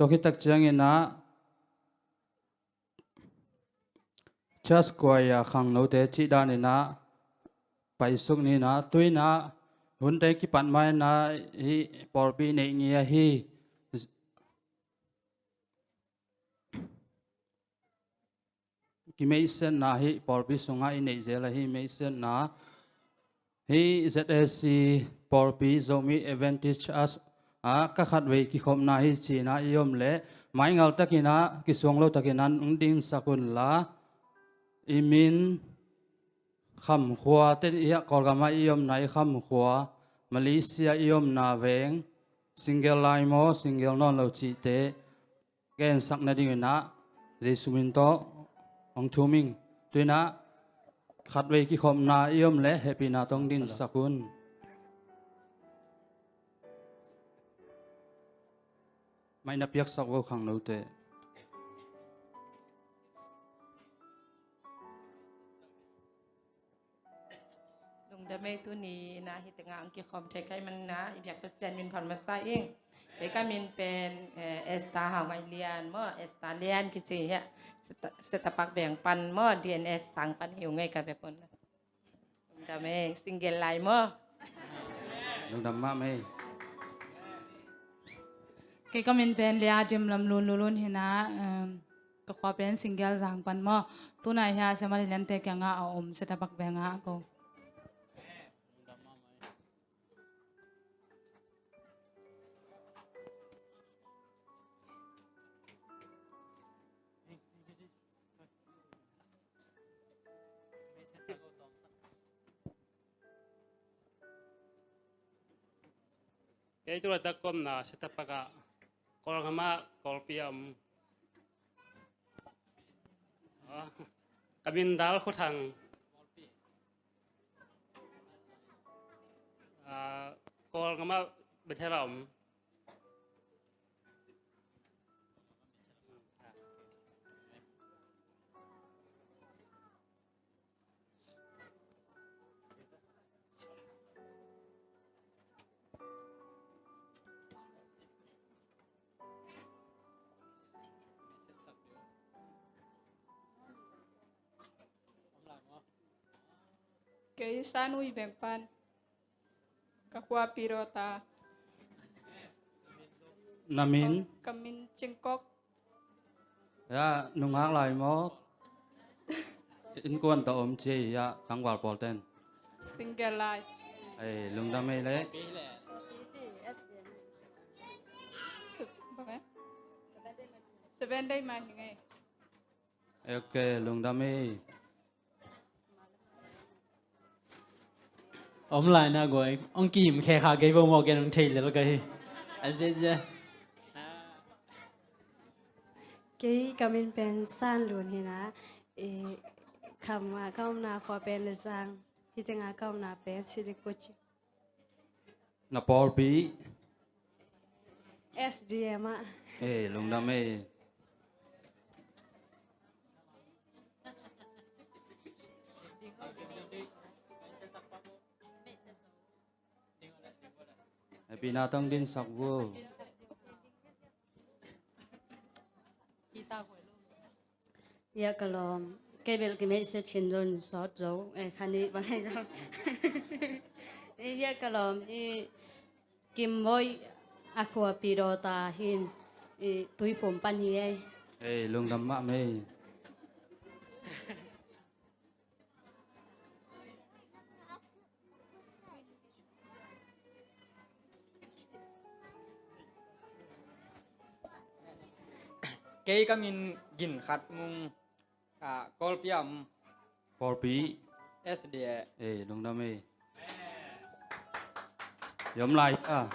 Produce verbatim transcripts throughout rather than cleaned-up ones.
Tua khit tak ciangin ah church choir khangnote cih danin ah paisuk ni in ah, tu in ah hunte kipat ma in ah hih pawlpi neih ngei ahi kimeihsetna, hih pawlpi sungah i neih zel ahi meihsetna, hih Z A C pawlpi, Zomi Adventist Church ah ka khatvei kikhopna hi ci in ah i om leh, maingal takin ah, kisuang lo takin ah hong dinsak un la, i min, Kham khua te, i ah Kawlgam ah i omna i Kham khua, Malaysia i omna veng, single lai maw, single nawn lo cihte gensak nadingin ah Jesu min tawh hong thum ing. Tu in ah khatvei kikhopna i om leh hehpihna tawh hong dinsak un. Maina piaksak vo khangnote. Lungdam ei, tuni in ah hih tengah hong kikhawm thei ka hih manin ah i biak Pasian min phat masa ing. Kei ka min pen, eh, Esther Hau Ngai Lian maw, Esther Lian kici hi a. Seta-, Setapak Veng pan maw, D N S sang pan hi ung ei, ka bek un. Lungdam ei, single lai maw. Lungdam mahmah ei. Kei ka min pen Lia Dim Lam Lun Lulun hi in ah, em, ka khua pen single zang pan maw. Tu in ah hih a Siamah Lei Liante kiangah a om Setapak Veng ah ko. Kei tu laitak ka omna Setapak ah, Kawlgam ah Kawlpi a om. Ah, ka min Dal Khua Thang. Ah, Kawlgam ah Bethel a om. Kei Sanui Veng pan. Ka khua Pidawta. Na min? Ka min Cingkok. Ya, nungak lai maw? Innkuan tawh om ci ei, ya, tangval pawlten. Single lai. Ei, lungdam ei leh. Bang eh? Seven Day mah hi ing ei. Ok, lungdam ei. Om lai na guai, ong kihim khe kha kei bo maw, ken ong thei lel ka hi. A zia zia. Kei ka min pen San Lun hi in ah, eh, kham ah ka omna khua pen Lezang, hih teng ah ka omna pen Silikuchi. Na pawlpi? S D M ah. Eh, lungdam ei. Hehpihna tawh hong dinsak vo. Ya ka lawm, kei bel kimeihset khin zong sawt zo, eh, kha nih bang hi zong. Ya ka lawm, i Kim Voi a khua Pidawta hi in, i Tuiphum pan hi ei. Ei, lungdam mahmah ei. Kei ka min Gin Khat Mung, ah, Kawlpi a om. Pawlpi? S D A. Eh, lungdam ei. I om lai ah.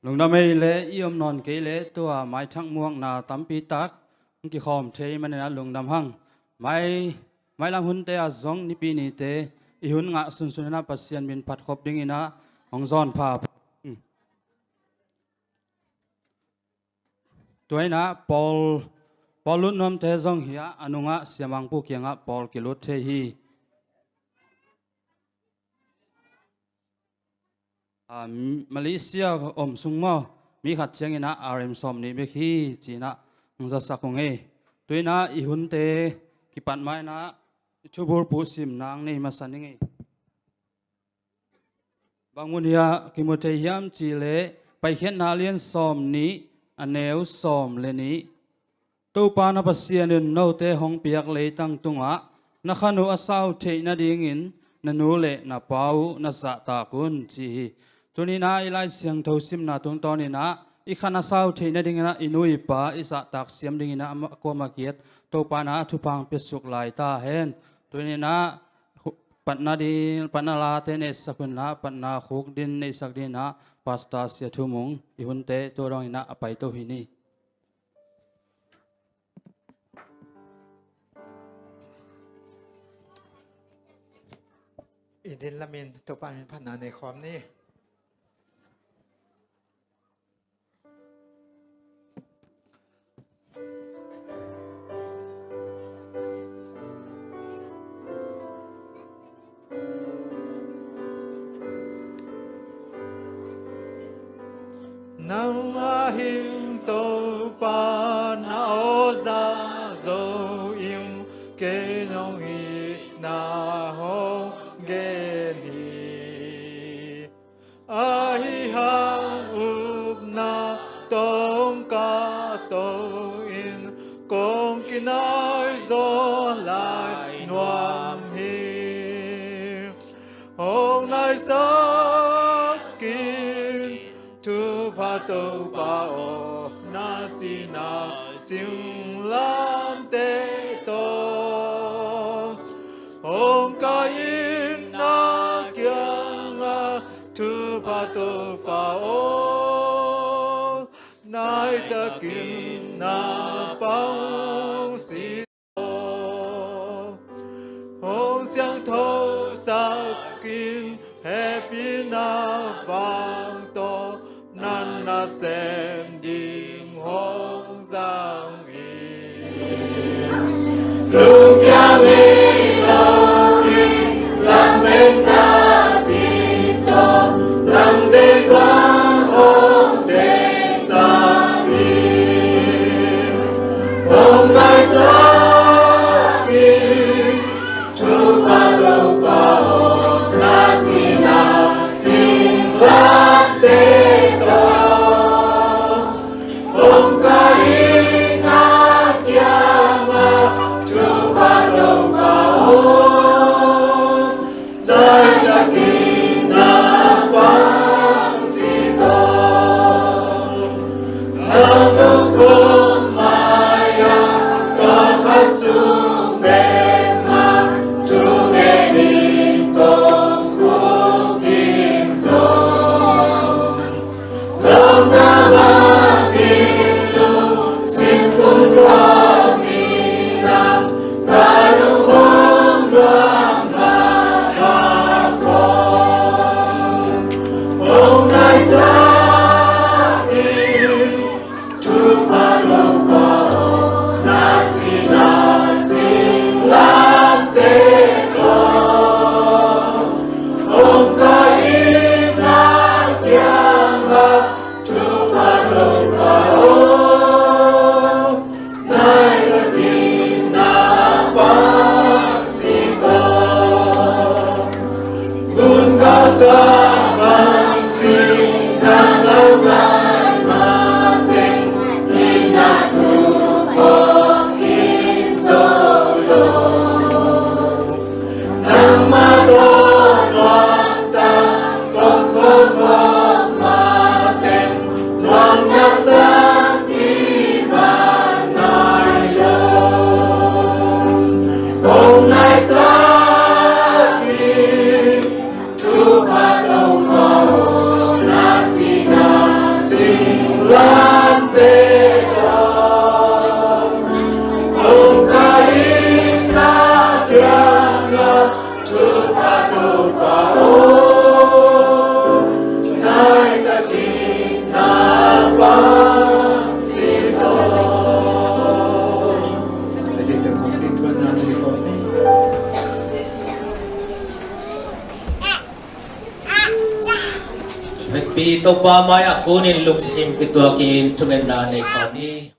Lungdam ei leh, i om nawn kei leh tua maithak muakna tampi tak hong kikhawm thei manin ah lungdam hang. Mai, mailam hunte ah zong Nipi nite i hun ngah sunsun in ah Pasian min phat khop dingin ah hong zawn pha. Tua in ah pawl, pawl lut nuamte zong hi a, a nungah Siamangpu kiangah pawl kilut thei hi. ah, Malaysia om sung maw, mi khat ciangin ah R M sawm nih bek hi ci-in ah hong zasak ung ei. Tu-in ah i hunte kipat ma-in ah i thubulphuh simna nei masa ning ei. Bang mun hiam kimu thei hiam cih leh Paikhiatna lian sawm nih, a neu sawm le nih. Topa na Pasian in note hong piak leitang tungah na khan uh a sau theih nadingin na nu le na pa uh na zahtak un, ci hi. Tuni-in ah i Lai Siangtho simna tungtawnin ah i khan a sau theih nadingin ah i nu i pa i zahtak siam dingin ah a kuamah kiat Topa in ah thupha hong piasuk lai ta hen. Tuni-in ah hu-, patna din, patna late neihsak un ah, patna khuk din neihsak dingin ah Pastor Sia Thu Mung, i hunte tua dongin ah a paito hi ni. I din lamin Topa min phatna nei khawm ni. Nangmah hing Topa na aw za zo ing, kei nong itna hong gen hi. Ahi hang upna tawh kong kahto in, kong kinai zaw lai nuam hi. Hong naisak in, thupha Topa aw, na sihna singlamteh tawh. Hong kai in na kiangah, thupha Topa aw, nai takin na pang si tawh. Hong siangthosak in, hehpihna vang tawh, na nasem ding hong zang hi. Lungkia ngei lo in, lametna ding tawh, nang deih bang hong deihsak hi. Hong naisak in, thupha Topa aw, na sihna singlamteh tawh. Hong kai in na kiangah, thupha Topa aw, nai takin na pang si tawh. Nang tungtawn mai-ah, ka kha sung pen mah, thungen in kong khuk ding zong. Lamdang a lungsim kumkhuam in, ka lunghong nuam mahmah khawng. Hong naisak in, thupha Topa aw, na sihna singlamteh tawh. Hong kai in na kiangah, thupha Topa aw, nai takin na pang si tawh. Gun gam ka van sih, na lau ngai mateng, i na thu phawk khin zo lo. Nangmah tawh nuamtak kong khol khawm mateng, nuam na sang hi mah nai lo. Hong naisak in, thupha Topa aw, na sihna singlamteh tawh. Hong kai in na kiangah, thupha Topa aw, nai takin na pang si tawh. Hong naisak in, thupha Topa aw, nai takin na pang si tawh. Pi Topa mai-ah kunin lungsim kituakin thungetna nei khawm ni.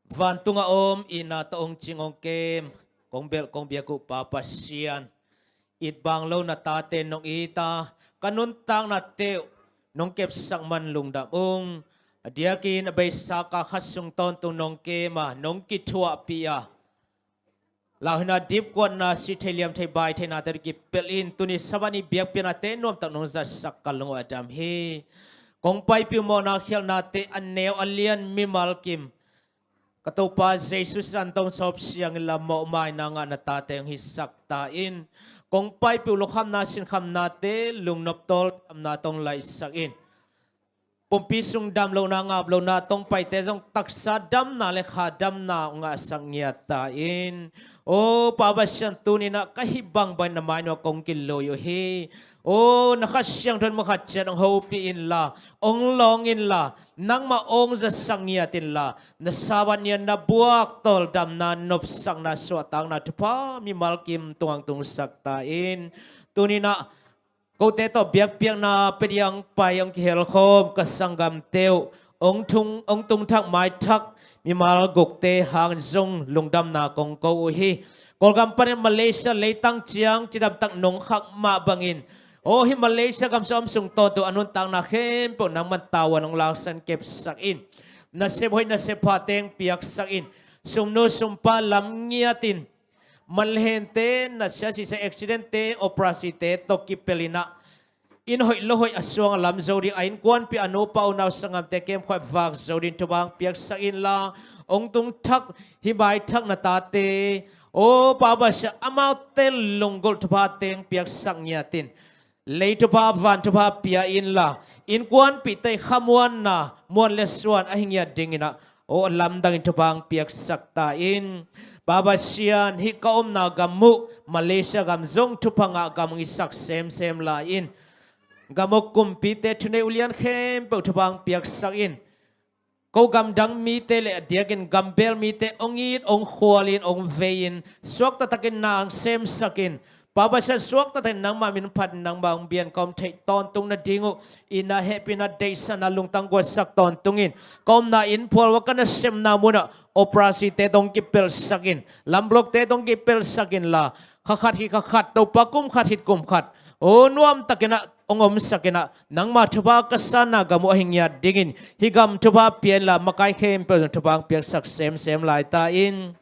Vantung a om, itna tawh hong cing hong kem, kong belh kong biak uh Pa Pasian, it bang lo na tate nong it a, ka nuntaknate uh nong kepsak man lungdam ung. A diakin a beisa ka khat sung tawntung nong kem a, nong kithuahpih a, lauhuaina, dipkuatna, sih thei liam thei bai theinate kipelh in, tuni Sabbath ni biakpiaknate nuamtak nong zatsak ka lung uh a dam hi. Kong paipih uh mawhna khialhnate a neu a lian mimal kim, ka Topa Jesu sisan tawh hong sawp siang inla, mawhmaina ngah na tate hong hisak ta in. Kong paipih uh lukhapna sinkhamnate lungnop tawldamna tawh hong laihsak in. Pumpi sung damlohna ngaplohna tawh hong paite zong taksa damna le kha damna hong ngahsak ngiat ta in. O Pa Pasian, tuni-in ah ka hih bangbang na mai nuah kong kilui uh hi. O na Kha Siangtho in mah khat ciat hong hopih inla, hong lawng inla, nangmah hong zatsak ngiat inla, na Sabbath ni-a na buak tawldamna, nopsakna, suahtakna thupha mimal kim tungah hong tungsak ta in. Tuni-in ah kote tawh biakpiakna pia ding pai hong kihelkhawm ka sanggamte uh, hong tung, hong tungthak maithak mimal gukte hangin zong lungdamna kong ko uh hi. Kawlgam panin Malaysia leitang ciang cidamtak nong khak mah bangin, aw hih Malaysia gam sung a om sung tawntung a nuntakna khempeuh nangman tavuan hong laksak in, kepsak in. Nasep hoih nasep pha teng piaksak in. Sumnu sumpa lam ngiat in. Manlehente, na sia sisa accidentte, operasite tawh kipelh in ah, inn hoih lo hoih a suang a lam zo ding, a innkuanpih a nupa unau sanggamte kemkhuai vak zo ding thupha hong piaksak inla, hong tungthak hih maithak na tate, o Pa Pasian, amaute lunggulh thupha teng piaksak ngiat in. Lei thupha, van thupha pia inla, innkuanpihte khamuanna, muan le suan ahi ngiat dingin ah, aw a lamdangin thupha hong piaksak ta in. Pa Pasian, hih ka omna gam uh Malaysia gam zong thupha ngah gam hong hisak semsem lai in. Gam uh kumpite, thunei ulian khempeuh thupha hong piaksak in. Ko gamdang mite le a diakin gambel mite hong it, hong khual in, hong vei in, suakta takin na hong semsak in. Pa Pasian, suakta takin nangmah min phat, nangmah hong bian kawm theih tawntung nading uh, itna hehpihna deihsakna lungtang guansak tawntung in. Ka omna inn phual uh a, ka nasemna munah operasite tawh hong kipelhsak in, lamblokte tawh hong kipelhsak inla, kha khat hi kha khat, Topa, kum khat hi kum khat, aw nuamtakin ah hong omsak in ah, nangmah thupha ka sanna gam uh ahi ngiat dingin, hih gam thupha pia inla, makai khempeuh zong thupha hong piaksak semsem lai ta in.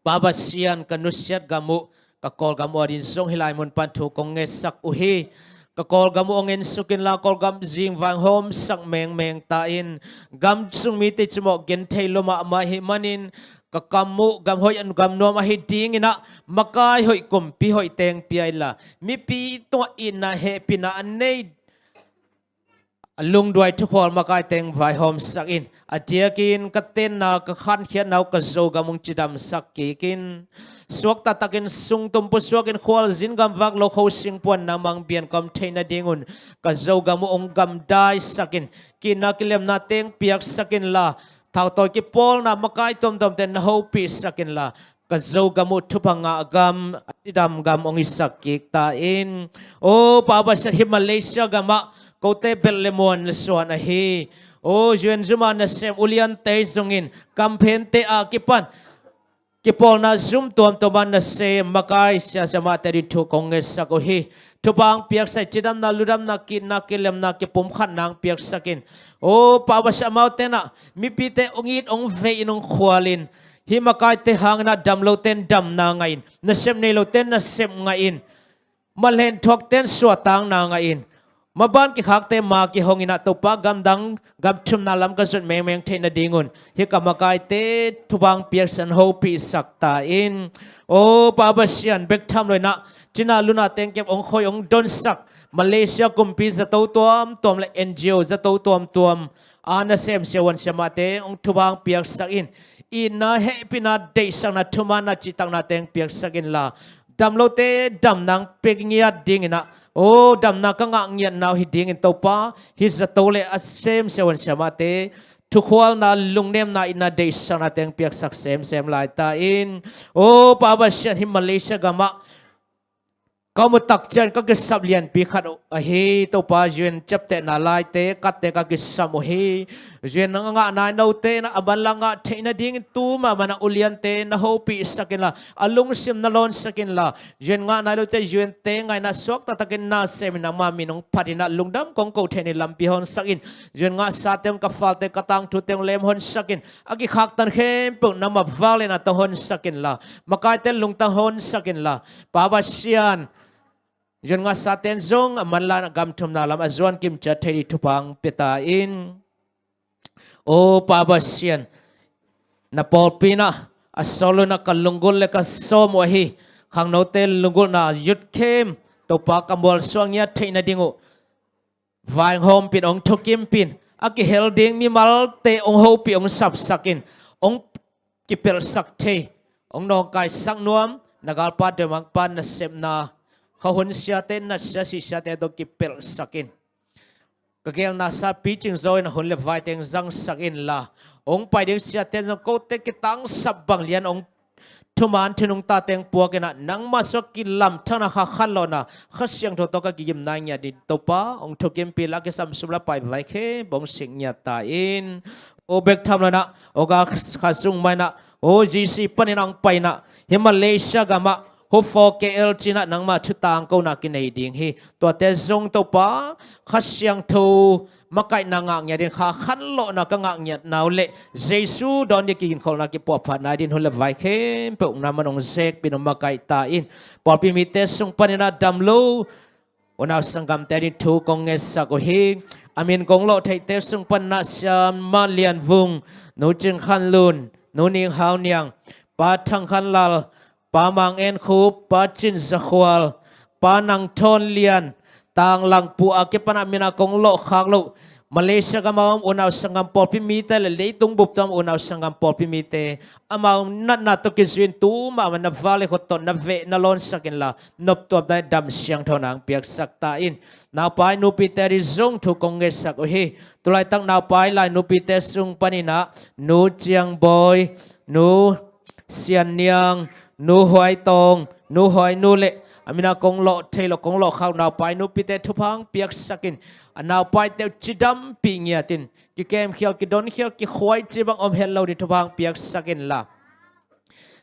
Pa Pasian, ka nusiat gam uh, ka Kawlgam uh adingin zong hih lai mun pan thu kong ngetsak uh hi. Ka Kawlgam uh hong ensuk inla, Kawlgam zingvai hong hawmsak mengmeng ta in. Gam sung mite cimawh genthei lua mahmah ahih manin, ka gam uh gam hoih, gam nuam ahi dingin ah, makai hoih, kumpi hoih teng pia inla, mipi tungah itna hehpihna a nei, a lungduai thukhual makai teng vaihawmsak in. A diakin ka tenna, ka khankhiatna uh ka Zogam hong cidamsak kik in. Suakta takin sung tum pusuakin khualzin gamvak lo kho singpuan nangmah hong bian kawm theih nadingun, ka Zogam uh hong gamdaisak in. Ki-itna kilemna teng piaksak inla, thautawi kipawlna makai tuamtuamte na hopihsak inla, ka Zogam uh thupha ngah gam, a cidam gam hong hisak kik ta in. Aw Pa Pasian, hih Malaysia gamah kote belh le muan le suan ahi, aw U N zum a nasem uliante zongin, kamphente a kipan kipawlna zum tuamtuam a nasem makai sia siamahte ading thu kong ngetsak uh hi. Thupha hong piaksak in, cidamna, ludamna, ki-itna kilemna, kipumkhatna hong piaksak in. Aw Pa Pasian, amaute in ah mipite hong it, hong vei in, hong khual in. Hih makaite hangin ah damlote in damna ngah in, nasep neilote in nasep ngah in, malhen thuakte in suahtakna ngah in, maban kikhakte ma kihong in ah, Topa, gamdang gam thumna lam ka zot mengmeng theih nadingun, hih ka makaite thupha hong piaksak in, hopihsak ta in. Aw Pa Pasian, bek tham lo in ah, cina luna teng kep hong khoi hong donsak Malaysia kumpi zato tuamtuam le N G O zato tuamtuam a nasem siavuan siamahte hong thupha hong piaksak in. Itna hehpihna deihsakna thumanna cihtakna teng piaksak inla, damlote damna hong pia ngiat dingin ah, aw damna ka ngah ngiatna uh hi dingin, Topa, hih zato le a sem siavuan siamahte thukhualna, lungnemna, itna deihsakna teng piaksak semsem lai ta in. Aw Pa Pasian, hih Malaysia gamah Ka om uh tak ciang ka kisap lianpi khat uh ahi Topa, U N ciaptehna laite katte ka kisam uh hi. U N a ngah nai lote in a manlang ngah theih nadingin tu mahmah in a uliante na hopihsak inla, a lungsim na lawnsak inla, U N ngah nai lote U N te ngaihna suak taktakin na sem in nangma min hong phat in a lungdam kong ko theih ni lampi honsak in. U N ngahsate hong ka falte ka tangthute hong lem honsak in. A kikhaktan khempeuh nangma vangliatna tawh honsak inla, makaite lungtang honsak inla, Pa Pasian, U N ngahsate in zong a manlang a gam thumna lam a zuan kim ciat thei ding thupha hong pia ta in. O Pa Pasian, na pawlpi in a, a sawlna ka lunggulh le ka sawm uh ahi khangnote lunggulhna youth camp Topa ka mualsuah ngiat theih nading uh vai hong hawmpih in, hong thukimpih in, a kihel ding mimalte hong hopih, hong sapsak in, hong kipelhsak thei, hong nawngkaisak nuam na galpa Dawimangpa nasepna kha hun siate, natsia sihsiate tawh kipelhsak in. Ka gelna sa picing zo in a hun le vaite hong zangsak inla, hong pai ding siate zong kote kitangsap bang lian hong thuman thinlung tate hong puak in a, nangma sung kilamthakna kha khanlawhna Kha Siangtho tawh ka kigimna ngiat ding Topa hong thukimpih inla, a kisam sum le pai vai khempeuh hong sik ngiat ta in. O bek tham lo in a, o ga kha sung mah in a, o G C panin a hong pai in a, hih Malaysia gamah Hope for K L ci in a nangma thu tangkona kinei ding hi. Tuate zong Topa, Kha Siangtho makaihna ngah ngiat in kha khanlawhna ka ngah ngiatna uh le Jesu dawn ding kiginkholhna kipuahphat nai ding hun le vai khempeuh nangman hong zekpih in hong makaih ta in. Pawlpi mite sung panin a dam lo unau sanggamte ding thu kong ngetsak uh hi. A min kong lawh theihte sung panin a Siam Man Lian Vung, Nu Cing Khan Lun, Nu Ning Hau Niang, Pa Thang Khan Lal, Pa Mang En Khup, Pa Cin Za Khual, Pa Nang Thawn Lian, Tang Lang Pu a kipan a min a kong lawh khak loh Malaysia gam a om unau sanggam pawlpi mite le leitung bup tawh a om unau sanggam pawlpi mite, amau natna tawh kizui in tu mahmah na vak le khut tawh na veh na lawnsak inla, noptuam dai dam siangtho nang piaksak ta in. Naupai nupite ding zong thu kong ngetsak uh hi. Tulaitak naupai lai nupite sung panin a Nu Ciang Bawi, Nu Sian Niang, Nu Huai Tawng, Nu Huai Nu le a min a kong lawh thei lo, kong lawh khak naupai nupite thupha hong piaksak in. A naupaite uh cidampih ngiat in, kikemkhial, kidonkhial, kikhuai ci bang om het lo ding thupha hong piaksak inla,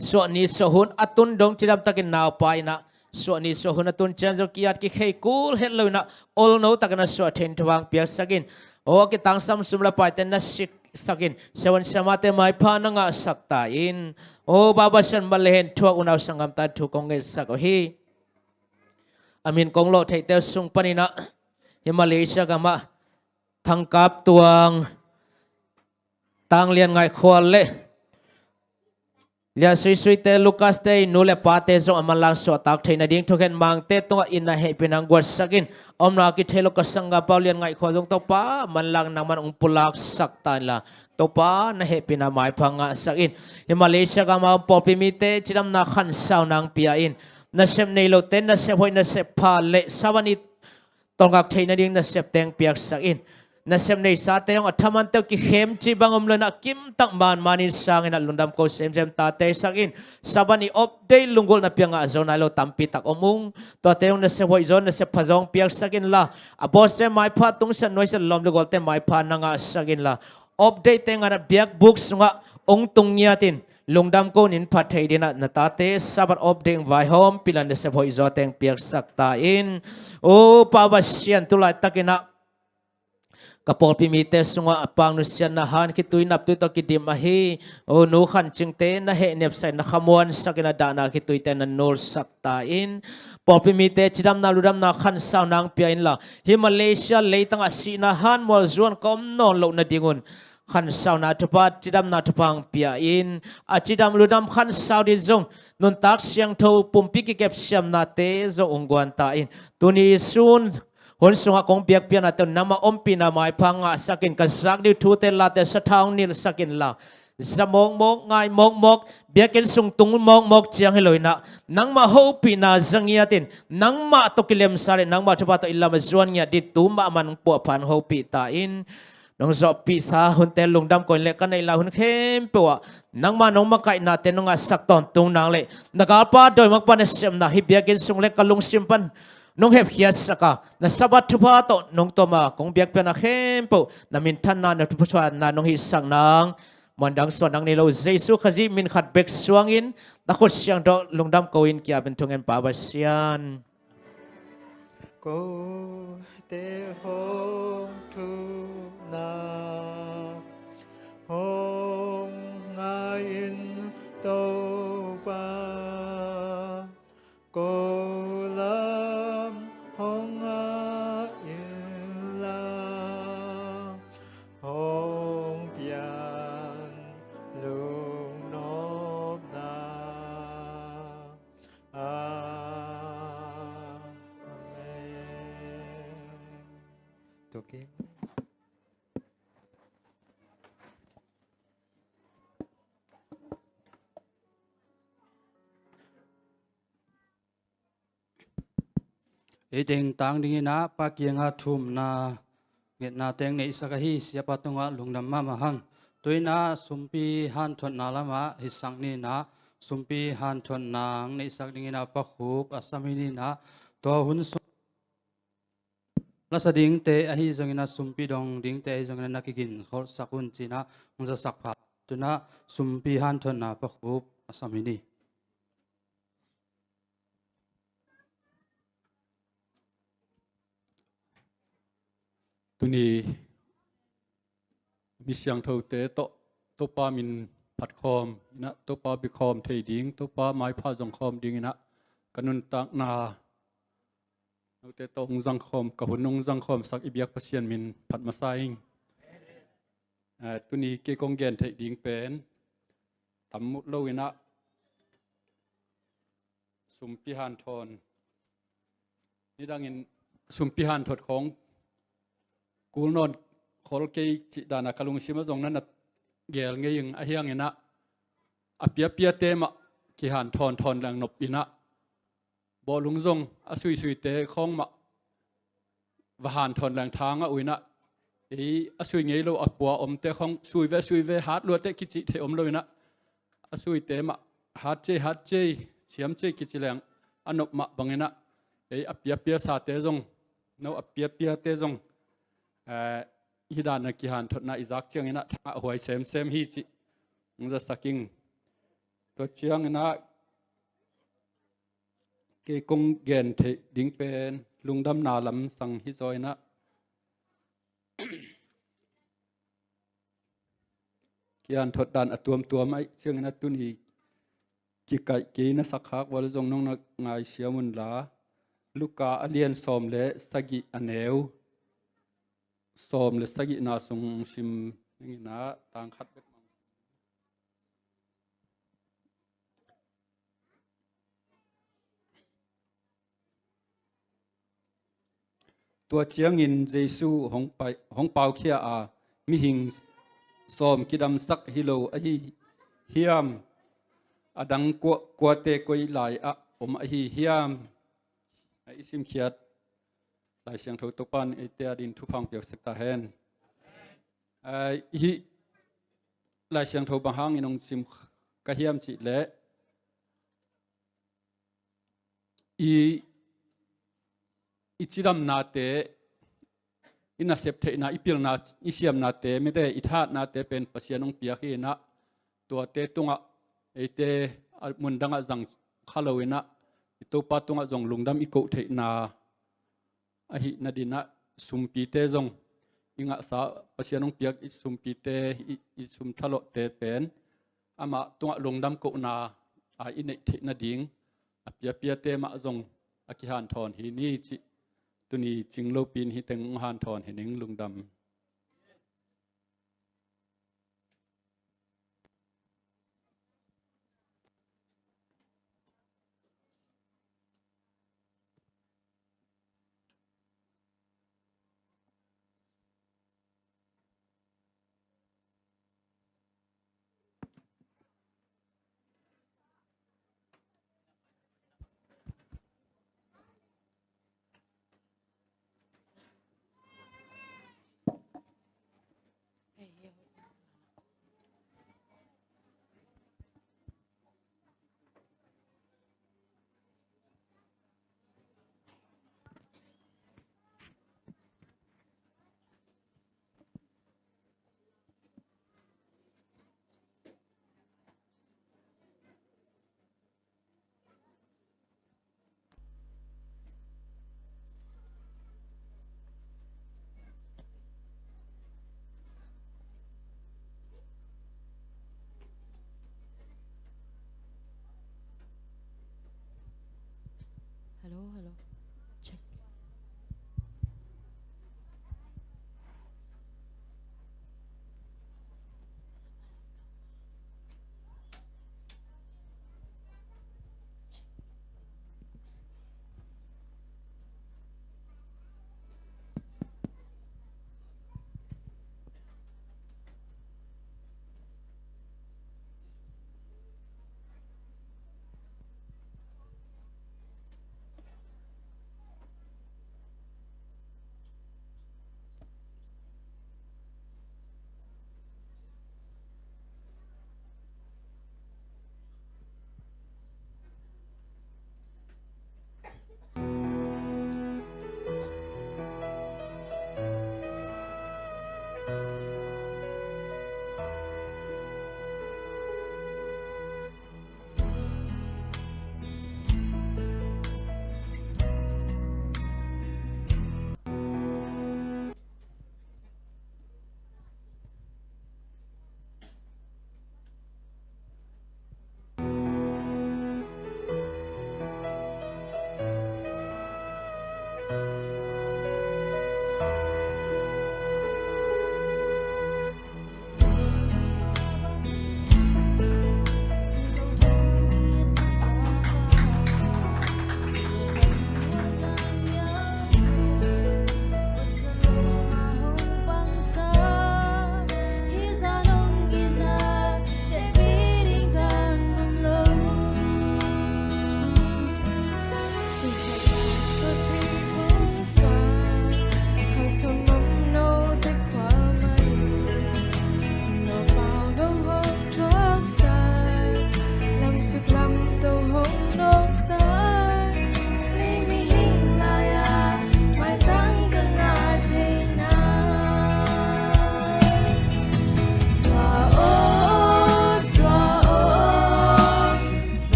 suahni suahhun a tun dong cidamtakin naupai in a, suahni suahhun a tun ciang zong ki-at kikhei kul het lo in a, olno takin a suah thei in thupha hong piaksak in. O a kitangsam sum le paite na siksak in, siavuan siamahte maipha na ngahsak ta in. O Pa Pasian, man le hen thuak unau sanggamte thu kong ngetsak uh hi. A min kong lawh theihte uh sung panin a, hih Malaysia gamah Thang Kap Tuang, Tang Lian Ngaih Khual le Lian Sui Suite, Lukaste ii nu le pate zong a manlang suahtak theih nading thukhen Mangte tungah in na hehpihna hong guansak in. Omna kithei lo ka sanggampa uh Lian Ngaih Khual zong Topa, a manlang nangman hong pulaksak ta inla, Topa, na hehpihna maipha ngahsak in. Hih Malaysia gam a om pawlpi mite cidamna khansauna hong pia in. Nasep nei lote nasep hoih, nasep pha le Sabbath ni tolngak theih nading nasepte hong piaksak in. Nasep neisate hong a thamante uh kikhem ci bang om lo in a, kimtak manmanin sang in a, lungdam ko semsem tate sak in. Sabbath ni off day lunggulhna pia ngah zo nai lo tampi tak om ung. Tuate hong nasep hoih zaw, nasep pha zaw hong piaksak inla, a bawlte maipha, tungsiah nuaisiah lawm le gualte maipha na ngahsak inla, off day te ngan a biakbuk sungah hong tung ngiat in. Lungdam ko nin phat thei ding a, na tate Sabbath off day hong vaihawmpih inla, nasep hoih zawte hong piaksak ta in. O Pa Pasian, tulaitakin a ka pawlpi mite sungah a pang nusiatna han khitui naptui tawh kidim ahi, o Nu Khan Cingte na hehnepsak in, na khamuansak in, a dahna khituite na nulsak ta in. Pawlpi mite cidamna ludamna khansauna hong pia inla, hih Malaysia leitangah sihna han mual zuan ka om nawn loh nadingun khansauna thupha, cidamna thupha hong pia in. A cidam ludam khansau ding zong nuntak siangtho, pumpi kikep siamnate zong hong guan ta in. Tuni sun hun sungah kong biakpiaknate uh nangmah ompihna maipha ngahsak in. Ka zak ding thute late sathau hong nilsak inla, za mawkmawk, ngai mawkmawk, biakinn sung tung mawkmawk ciang hi lo in a, nangmah hopihna za ngiat in, nangmah tawh kilemsa le nangmah thupha tawh i lam a zuan ngiat ding tu mahmah hong puahpha hong hopih ta in. nong zawhpihsa hunte lungdam ko in le ka neih lai hun khempeuh ah nangmah nong makaihnate nong ngahsak tawntung nang le na galpa dawimangpa nasepna hih biakinn sung le ka lungsim pan nong hepkhiatsak a, na Sabbath thupha tawh nong tawm a kong biakpiakna khempeuh na minthanna, na thupha thuahna nong hihsak nang, muandang suah nang nei lo Jesu Khazih min khat bek suangin na khut siangtho lungdam ko in ki-ap in thungen Pa Pasian. Kote hong thumna hong ngai in Topa, ko lam hong ngah in la, hong pian lungnopna. Amen. Tua kei. Ei teng tang dingin ah Pa kiangah thumna ngetna teng neihsak ahi siapa tungah lungdam mahmah hang. Tu-in ah sumpi hanthotna lamah hisak ni-in ah sumpi hanthotna ang neihsak dingin ah Pa Khup a sam hi ni-in ah tua hun sung lasa dingte ahi zongin ah sumpi dong dingte ahi zongin ah na kigin kholhsak un ci-in ah hong zasak pha. Tu-in ah sumpi hanthotna Pa Khup a sam hi ni. Tuni mi siangthote tawh Topa min phatkhawm in ah Topa biakhawm thei ding, Topa maipha zong khawm dingin ah ka nuntakna note tawh hong zangkhawm, ka hun hong zangkhawmsak i biak Pasian min phat masa ing. Eh, tuni kei kong gen theih ding pen tam mut lo in ah sumpi hanthawn. Nidangin sumpi hanthot khawng kul nawn khol kei cih dan a ka lungsim ah zong na na gel ngei ing. Ahi hangin ah a piapiate mah kihanthawn thawn leng nop in ah bawlung zong a suisuite khawng mah va hanthawn leng tha ngah uh in ah, ei a sui ngei lo a pua omte khawng sui ve sui ve hat luate kicih theih om lo in ah, a suite mah hat ciai hat ciai siam ciai kici leng a nop mah bangin ah, ei a piapiasate zong, no a piapiate zong, eh, hih dan a kihanthawnna i zak ciangin ah thangah huai semsem hi cih hong zasak ing. Tua ciangin ah kei kong gen theih ding pen lungdamna lamsang hi zaw in ah kihanthot dan a tuamtuam ahih ciangin ah tuni kikaih kei na sakkhak val zong nong na ngaisiam unla, Luka a lian sawm le sagih a neu sawm le sagihna sung sim ning in ah tang khat bek mang. Tua ciangin Jesu hong pai, hong paukhia a, mihing sawm kidamsak hi lo ahi hiam? A dang kua, kuate koi lai-ah om ahi hiam? I simkhiat Lai Siangtho Topa'n eite adingin thupha hong piaksak ta hen. Ai, hih Lai Siangtho bang hangin hong sim ka hiam cih leh, i, i cidamnate, i nasep theihna, i pilna, i siamnate, mite i thahatnate pen Pasian hong piak hi in ah, tuate tungah eite a mundangah zang kha lo in ah, i Topa tungah zong lungdam i koh theihna ahih nadingin ah sumpite zong i ngahsa, Pasian hong piak i sumpite, i, i sum thalawhte pen amah tungah lungdam kohna a i neih theih nading a piapiate mah zong a kihanthawn hi ni cih tuni cing lopi-in hih teng hong hanthawn hi ning. Lungdam. Hello, hello. Check.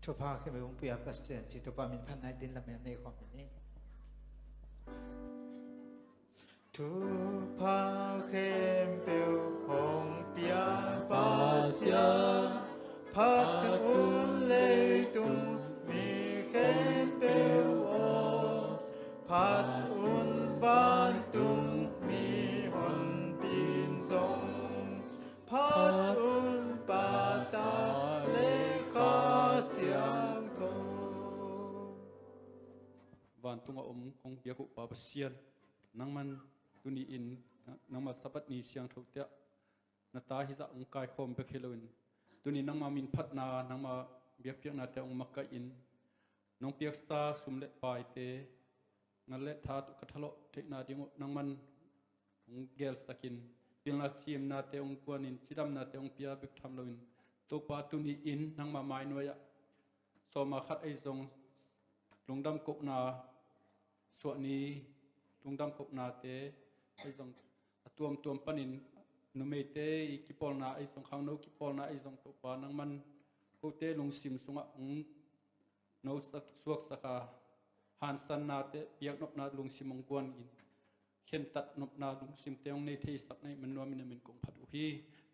Thupha khempeuh hong pia Pasian ci, Topa min phatna i din lam i nei khawm ni. Thupha khempeuh hong pia Pasian, phat un leitung mi khempeuh aw, phat un vantung mi honpin zong, phat un Pa, Tapa le Kha Siangtho. Vantungah om kong biak uh Pa Pasian, nangman tuni-in nangma Sabbath ni siangtho te ah na ta hizah hong kaikhawm bek hi loin, tuni nangma min phatna, nangma biakpiaknate hong makaih in, nong piaksa sum le paite, ngal le tha tawh ka thalawh theihna ding uh nangman hong gelsak in, pilna simnate hong guan in, cidamnate hong pia bek tham loin, Topa tuni-in nangma mainuai ah sawma khat ahi zong lungdam kohna, suahni lungdam kohnate ahi zong, a tuamtuam panin numeite i kipawlna ahi zong, khangno kipawlna ahi zong, Topa nangman kote lungsim sungah hong nosak, suaksak a, hansannate, biaknopna lungsim hong guan in, khentat nopna lungsimte hong nei theisak na hih man nuam in na min kong phat uh hi.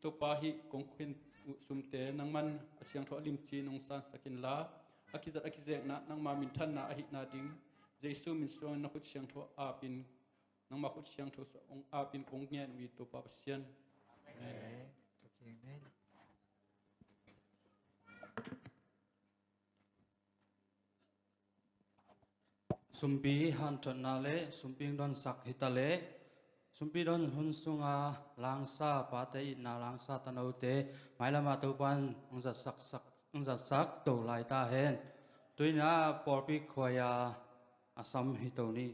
Topa, hih kong khen uh sumte nangman a siangtho a limci nong sansak inla, a kizat a kizekna nangma minthanna ahihna ding Jesu min suangin na khut siangtho apin, nangma khut siangtho suang apin kong ngen uh hi, Topa Pasian. Amen. Amen. Sumpi hanthotna le sumpi hong donsak hi ta leh, sumpi don hun sunga langsa pate itna, langsa tanote mailamah Topa in hong zatsak, hong zatsak to lai ta hen. Tuina pawlpi khuai-a a sam hi to ni.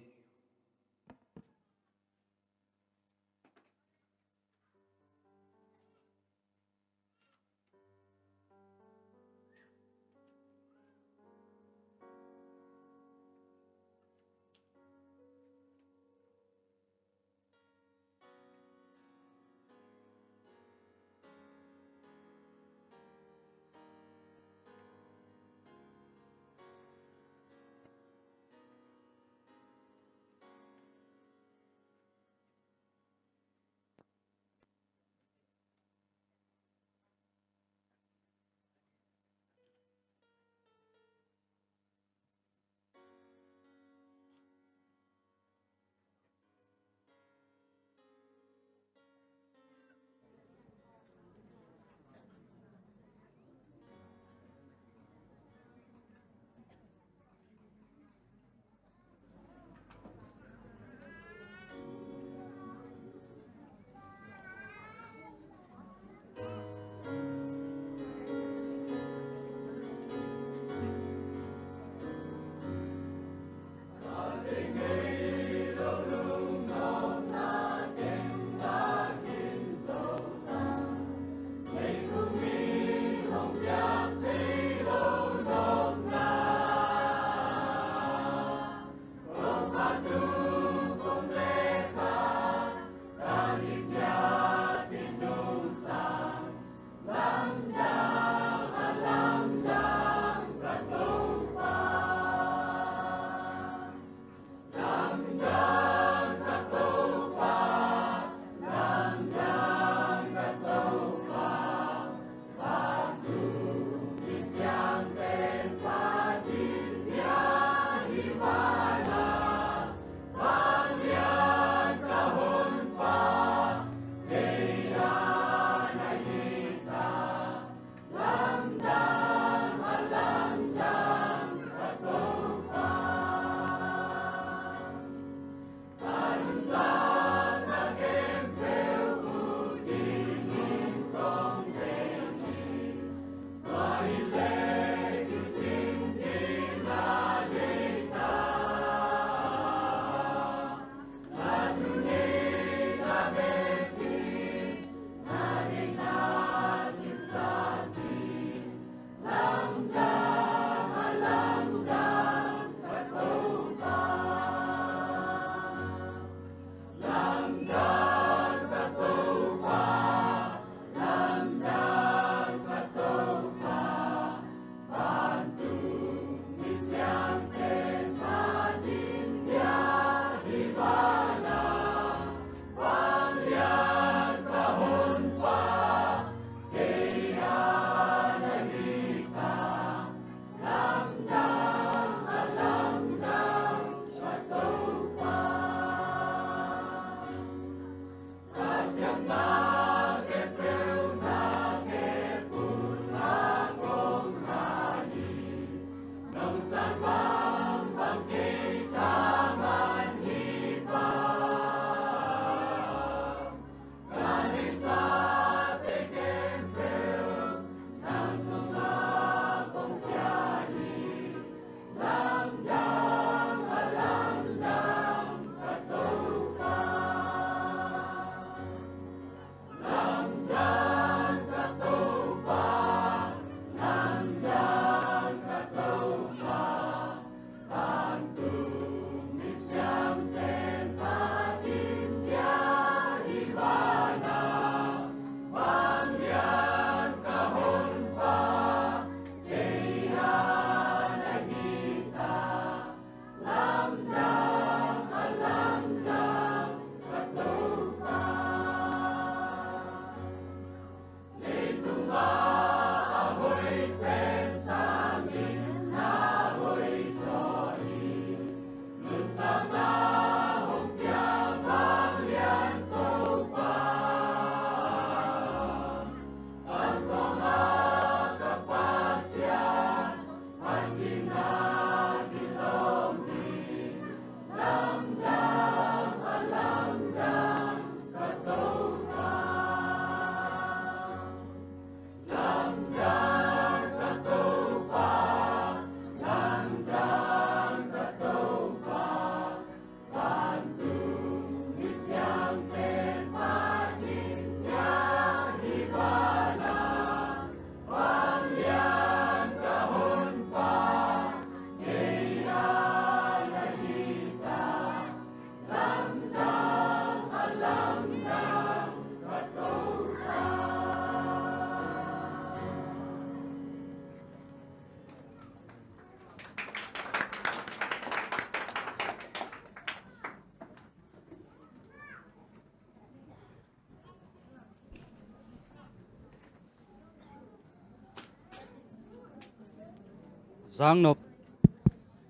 Zangnop,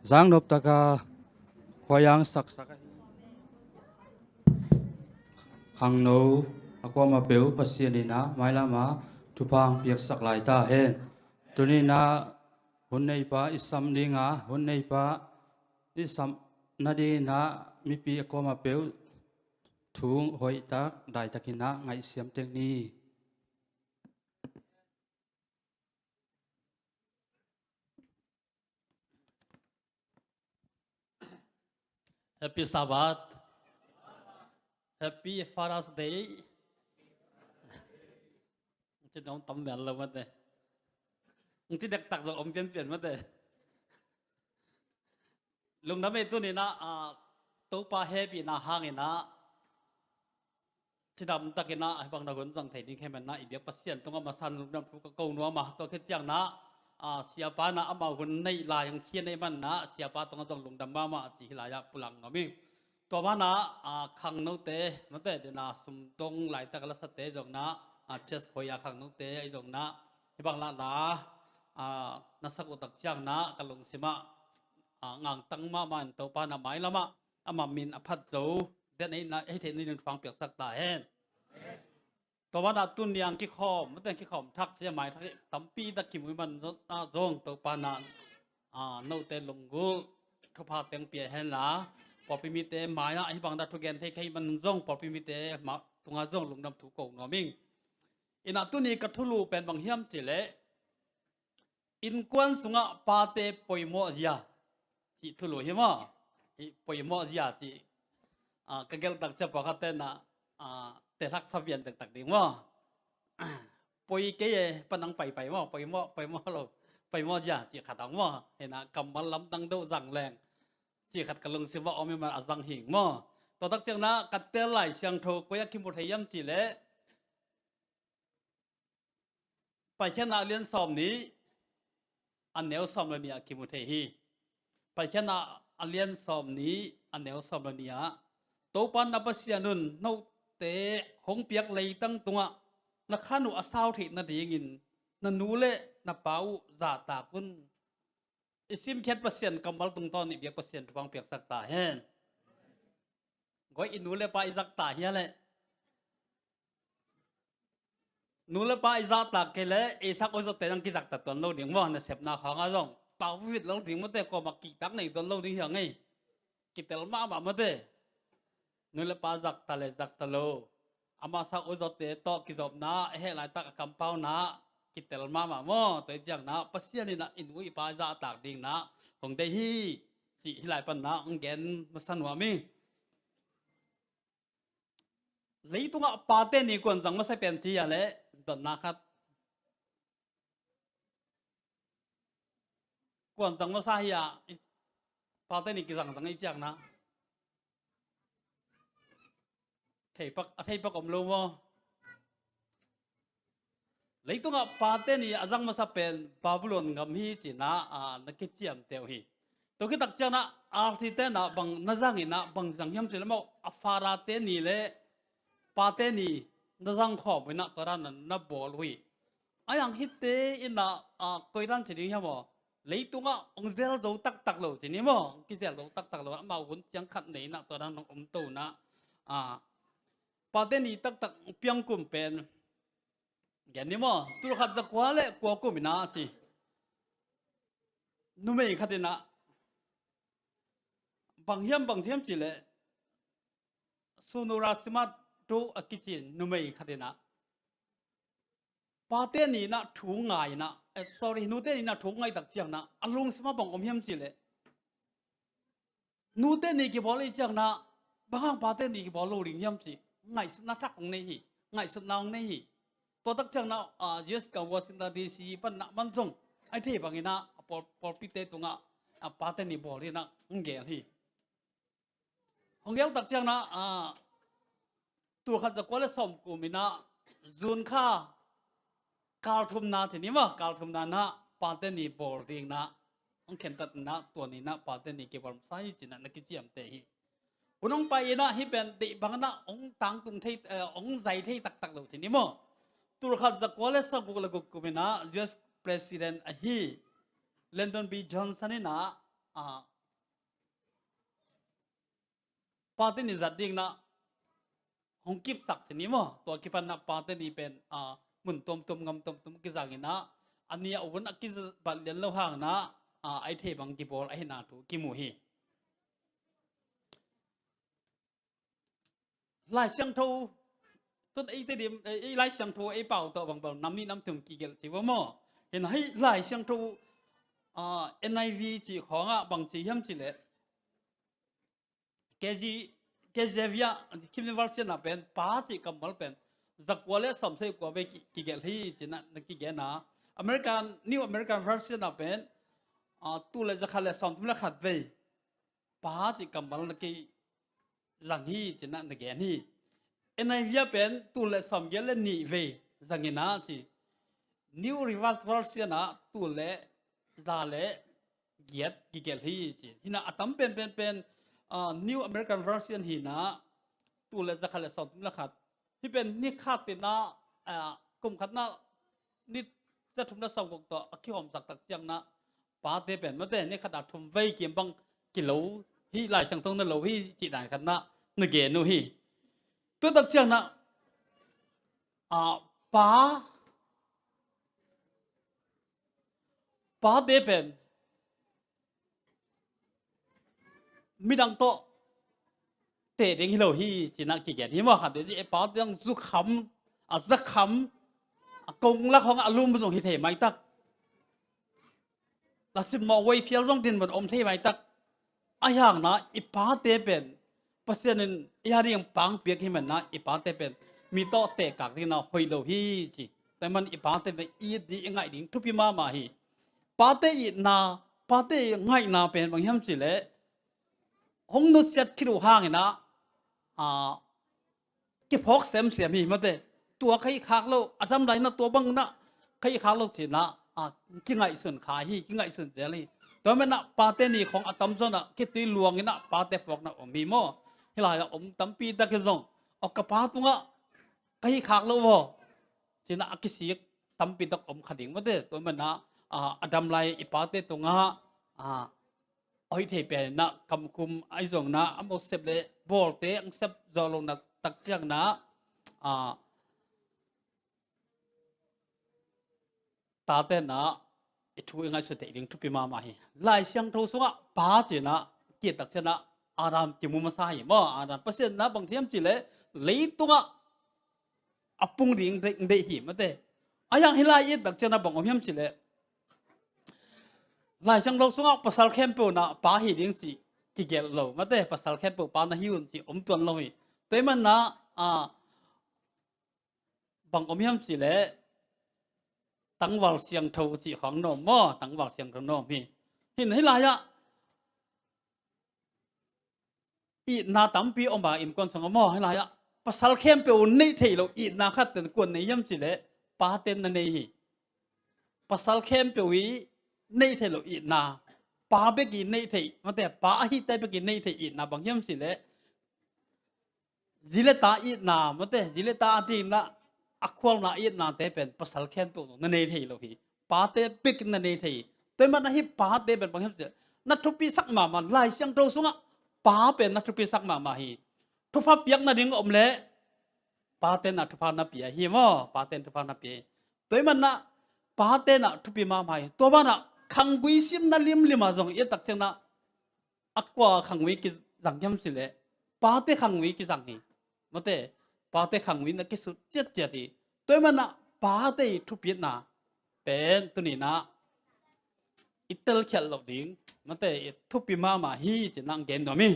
zangnop taka khuaiang saksak ahi khangno a kuama peuh Pasian in ah mailama thupha ang piaksak lai ta hen. Tuni in ah hun neipa i sam dinga, hun neipa i sam nadinah mipi a kuama peuh thu hoihtak daitakin ah ngaihsiam teng ni. Happy Sabbath. Happy Father's Day. Ci dong tam mel lo mate. Ci dektak zong om pianpian mate. Lungdam ei. Tuni in ah, ah, Topa hehpihna hangin ah cidam takin ah hih bang na hun zang thei ding khem in ah i biak Pasian tungah masa-in lungdam thu ka ko nuam a, tua khit ciangin ah, ah, siapa in ah amau hun neih lai ang khian ei man in ah siapa tungah zong lungdam mahmah ci hi lai ah pulak nuam ing. Tua banah, ah, khangnote mate dena sumdong laitak a lasate zong in ah, ah, chest khoi a khangnote ahi zong in ah hih bang lah la, ah, na sak uh tak ciangin ah ka lungsim ah, ah, ngangtang mahmah in Topa in ah mailamah ama min a phat zo den ei na, ei theih ni ding thupha ang piaksak ta hen. Tua banah tuni ang kikhawm, mate ang kikhawm thak sia mai thak tampi tak kimu i man zong, ah, zong Topa in ah, ah, note lunggulh thupha teng pia hen la, pawlpi mite mai-ah hih bang dah thugen thei kha i man zong pawlpi mite ma-, tungah zong lungdam thu ko nuam ing. In ah tuni ka thulu pen bang hiam cih leh, innkuan sungah pate poimawh zia cih thulu hi maw? Hih poimawh zia cih, ah, ka gelh tak ciang pawlkhatte in ah, ah, telhak sabian dektak ding maw? Poi kei e, pa nang paipai maw? Poimawh, poimawh lo, poimawh zia cih khat ang maw? Hi in ah kammal lamdang deuh zang leng cih khat ka lungsim ah om i man a zang hing maw? Tua tak ciangin ah ka tel Lai Siangtho koi ah kimu thei hiam cih leh, Paikhiatna a lian sawm nih a neu sawm le nih ah kimu thei hi. Paikhiatna a lian sawm nih a neu sawm le nih ah, Topa na Pasian un note hong piak leitang tungah na khan uh a sau theih nadingin na nu le na pa uh zahtak un. I simkhiat Pasian kammal tungtawn i biak Pasian thupha ang piaksak ta hen. Goi, i nu le pa i zahtak hia leh, nu le pa i zahtak kei leh, i sak uh zawte zong kizahtak tuan lo ding maw? Nasepna khawngah zong pau vit lo ding mate, kuamah kihtak nei tuan lo ding hi a ngei. Kitel mahmah mate. Nu le pa zahtak le zahtak lo, ama sak uh zawte tawh kizopna, a heh laitak a kampauna kitel mahmah maw? Tua i ciangin ah Pasian in ah i nu i pa zahtak ding in ah hong deih hi cih hih lai pan in ah hong gen masa nuam ing. Leitungah pate ni kuan zang masa pen ci a leh, dotna khat. Kuan zang masa hi a, i, pate ni kizangzang i ciangin ah theipak, a theipak om lo maw? Leitungah pate ni a zang masa pen Babylon gam hi ci in ah, ah, na kiciamteh uh hi. Tua khit tak ciangin ah artite in ah bang na zang in ah bang zang hiam cih leh maw, a Father's Day ni le pate ni na zang khawm in ah tua dan na bawl uh hi. Ai ang hihte in ah, ah, koi dan ci ding hiam maw? Leitungah hong zel zo taktak lo ci ni maw? Hong kizel zo taktak lo, amau hun ciang khat nei in ah tua dan hong om to in ah, ah, pate ni taktak piang kum pen gen ni maw? Tul khat za kua le kua kum in ah ci. Numei khat in ah, bang hiam bang hiam cih leh, Sunurasima thu a kici numei khat in ah pate ni in ah thu ngai in ah, eh, sorry, nute ni in ah thu ngai tak ciangin ah a lungsim ah bang om hiam cih leh, nute ni kibawl i ciangin ah bang hang pate ni kibawl lo ding hiam cih ngaihsutna thak hong nei hi. Ngaihsutna hong nei hi. Tua tak ciangin ah, ah, U S ka Washington D C pan in ah man zong ai thei bangin ah pawl, pawlpite tungah, ah, pate ni bawl ding in ah hong gel hi. Hong gel tak ciangin ah, ah, tul khat za kua le sawm kum in ah June kha kal thumna ci ni maw, kal thumna in ah pate ni bawl ding in ah hong khentat in ah tua ni in ah pate ni kibawl masa hi ci in ah na kiciamteh hi. Hun hong pai in ah hih pen deih bangin ah hong tangtung thei, eh, hong zai thei taktak lo ci ni maw? Tul khat za kua le sawm guk le guk kum in ah U S President ahi Lyndon B Johnson in ah, ah, pate ni zat ding na hong kipsak ci ni maw. Tua kipan na pate ni pen, ah, mun tuamtuam, ngam tuamtuam kizang in ah, a ni a un a kibat lian lo hang na, ah, a i thei bang kibawl ahihna thu kimu hi. Lai Siangtho tun ei Tedim, ei Lai Siangtho ei pau tawh bangbang nam nih nam thum kigelh ci va maw. Hi na hih Lai Siangtho, ah, N I V cih khawngah bang ci hiam cih leh, K J, K J V ah, King James Version ah pen pa cih kammal pen zakua le sawmsagih kua vei ki, kigelh hi ci na, na kigen a. American, New American Version ah pen, ah, tul le zakhat le sawmthum le khat vei pa cih kammal na kizang hi ci na, na gen hi. N I V ah pen tul le sawmgiat le nih vei zang in ah ci. New Revised Version ah tul le za le giat kigelh hi ci. Hi na a tam pen pen pen, ah, New American Version hi na tul le zakhat le sawmthum le khat. Hih pen ni khat in ah, ah, kum khat na ni zathum le sawmguk tawh a kihawmsak tak ciang na pate pen mate ni khat a thum vei kim bang kilo hi, Lai Siangtho na lo hi cih dan khat na na gen uh hi. Tua tak ciang na, ah, pa, pate pen midang tawh teh ding hi lo hi ci na kigen hi maw. Khat te ci, e, pate dang zukham, a zakham, a kong lak hong a lum zong hi thei maitak. Lasim mawh wei phial zong din mun om thei maitak. A hiang na i pate pen Pasian in i ha ding pang piak hi man na i pate pen mi tawh teh kak ding na hoih lo hi ci. Tua man i pate pen i it ding i ngaih ding thupi mahmah hi. Pate itna, pate ngaihna pen bang hiam cih leh hong nusiat khit uh hang in ah, ah, kiphawk semsem hi mate. Tua ka hih khak lo, a dam lai na tua bang na ka hih khak lo ci na, ah, kingaihsun kha hi, kingaihsun zel hi. Tua man na pate ni khawng a tam zaw na khitui luang in ah pate phawk na om hi maw. Hi lai ah om tampi tak hi zong, aw ka pa tungah ka hih khak lo vaw ci na a kisik tampi tak om kha ding mate. Tua man na, ah, a dam lai i pate tungah, ah, hoih thei pen na kamkhum ahi zong na a mawh sep le bawlte ang sep zaw lo na tak ciang na, ah, tate na i thu i ngaihsut theih ding thupi mahmah hi. Lai Siangtho sungah pa ci na ki-et tak ciang na Adam kimu masa hi maw. Adam Pasian na bang ci hiam cih leh leitungah a pung ding deih, deih hi mate. A hiang hi lai i et tak ciang na bang om hiam cih leh Lai Siangtho sungah pasal khempeuh na pa hi ding ci kigelh lo mate. Pasal khempeuh pa na hi un ci om tuan lo hi. Tua man na, ah, bang om hiam cih leh tangval siangtho cih khawng na om maw. Tangval siangtho na om hi. Hi na hi lai ah itna tampi om a innkuan sungah maw. Hi lai ah pasal khempeuh neih theih loh itna khat ten kuan nei hiam cih leh paten na nei hi. Pasal khempeuh i neih theih loh itna, pa bek i neih theih mate, pa ahih tak bek i neih theih itna bang hiam cih leh zi le ta itna mate, zi le ta a dingna a khualna itnate pen pasal khempeuh na nei thei lo hi. Pate bek na nei thei hi. Tua man na hih pate pen bang hiam cih leh na thupisak mahmah. Lai Siangtho sungah pa pen na thupisak mahmah hi. Thupha piak nading om leh pate na thupha na pia hi maw. Pate na thupha na pia hi. Tua man na pate na thupi mahmah hi. Tua man na khanggui simna limlim a zong i et tak ciang na a kua khanggui kizang hiam cih leh pate khanggui kizang hi. Mate, pate khanggui na kisut ciatciat hi. Tua man na pate i thupitna pen tuni na i telkhialh loh ding mate, i thupi mahmah hi ci na gen nuam hi.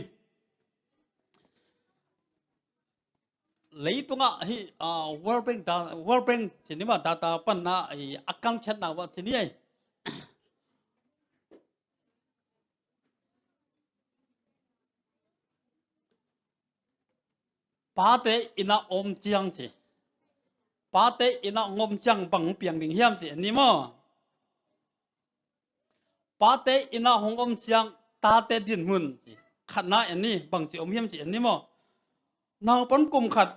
Leitungah hih, ah, World Bank da-, World Bank ci ni maw, data pan na i a kangkhiatna uh ah ci ni ei. Pate inn ah om ciang ci. Pate inn ah hong om ciang bang piang ding hiam ci en ni maw. Pate inn ah hong om ciang tate dinmun ci. Khatna en ni, bang ci om hiam ci en ni maw. Naupang kum khat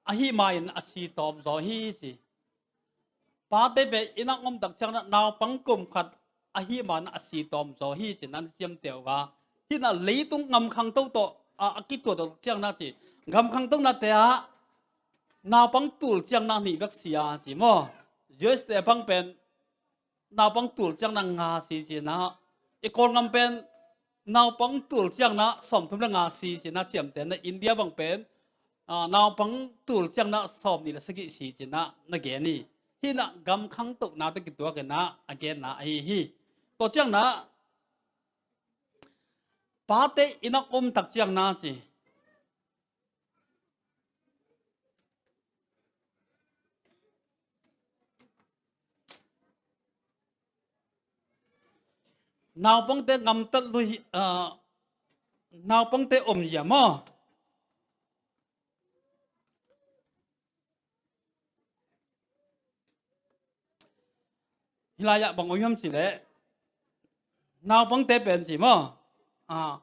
ahi ma-in a si tawp zaw hi ci. Pate pen inn ah hong om tak ciang na naupang kum khat ahi mana a si tawm zaw hi ci-in na ciamteh uh a. Hih na leitung gamkhang to tawh a, a kituat uh ciang na ci, gamkhang to nate ah naupang tul ciang na nih bek si a ci maw. U S te bang pen naupang tul ciang na nga si ci-in ah, i Kawlgam pen naupang tul ciang na sawmthum le nga si ci-in na ciamteh na, India bang pen, ah, naupang tul ciang na sawmnih le sagih si ci-in na, na gen hi. Hih na gamkhang toh nate kituak in na a genna ahi hi. Tua ciang na pate inn ah om tak ciang na ci, naupangte gamtat lui, ah, naupangte om zia maw. Hih lai-ah bang om hiam cileh, naupangte pen ci maw, ah,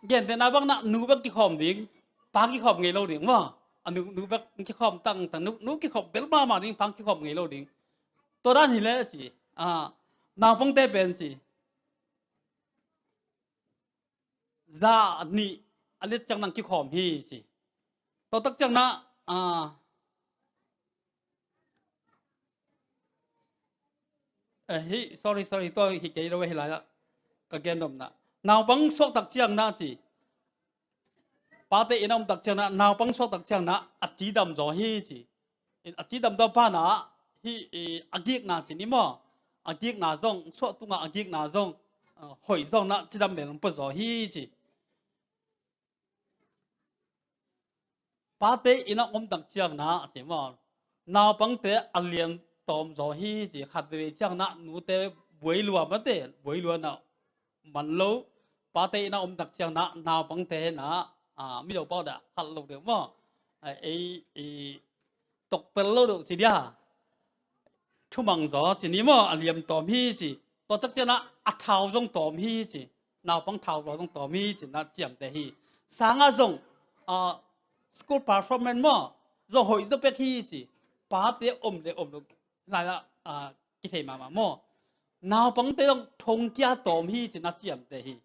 gentehna bang na nu bek kikhawm ding, pa kikhawm ngei lo ding maw. A nu, nu bek kikhawm tangtang, nu, nu kikhawm bel mahmah ding, pa kikhawm ngei lo ding. Tua dan hileh ci, ah, naupangte pen ci, za nih a liat ciang na kikhawm hi ci. Tua tak ciang na, ah, eh, hi, sorry, sorry, tua hi kei lo hi lai-ah ka gen nopna. Naupang suak tak ciang na ci, pate inn ah om tak ciang na, naupang suak tak ciang na a cidam zaw hi ci. A cidam zaw pan ah hih, i, a gikna ci ni maw, a gikna zong, suah tungah a gikna zong, ah, hoih zong na cidam lel pua zaw hi ci. Pate inn ah om tak ciang na ci maw, naupangte a lian tawm zaw hi ci. Khat vei ciang na nute buai lua mate, buai lua na man lo. Pate inn ah om tak ciang na naupangte na, ah, mido pau dah khat lo deuh maw, ah, ei, ei tokpel lo deuh ci dia. Thumang zaw ci ni maw, a liam tawm hi ci. Tua tak ciang na a thau zong tawm hi ci. Naupang thau zaw zong tawm hi ci-in na ciamteh hi. Sangah zong, ah, school performance maw, zong hoih zaw pek hi ci. Pate om le om lo lai-ah, ah, kithei mahmah maw. Naupangte zong thongkia tawm hi ci-in na ciamteh hi.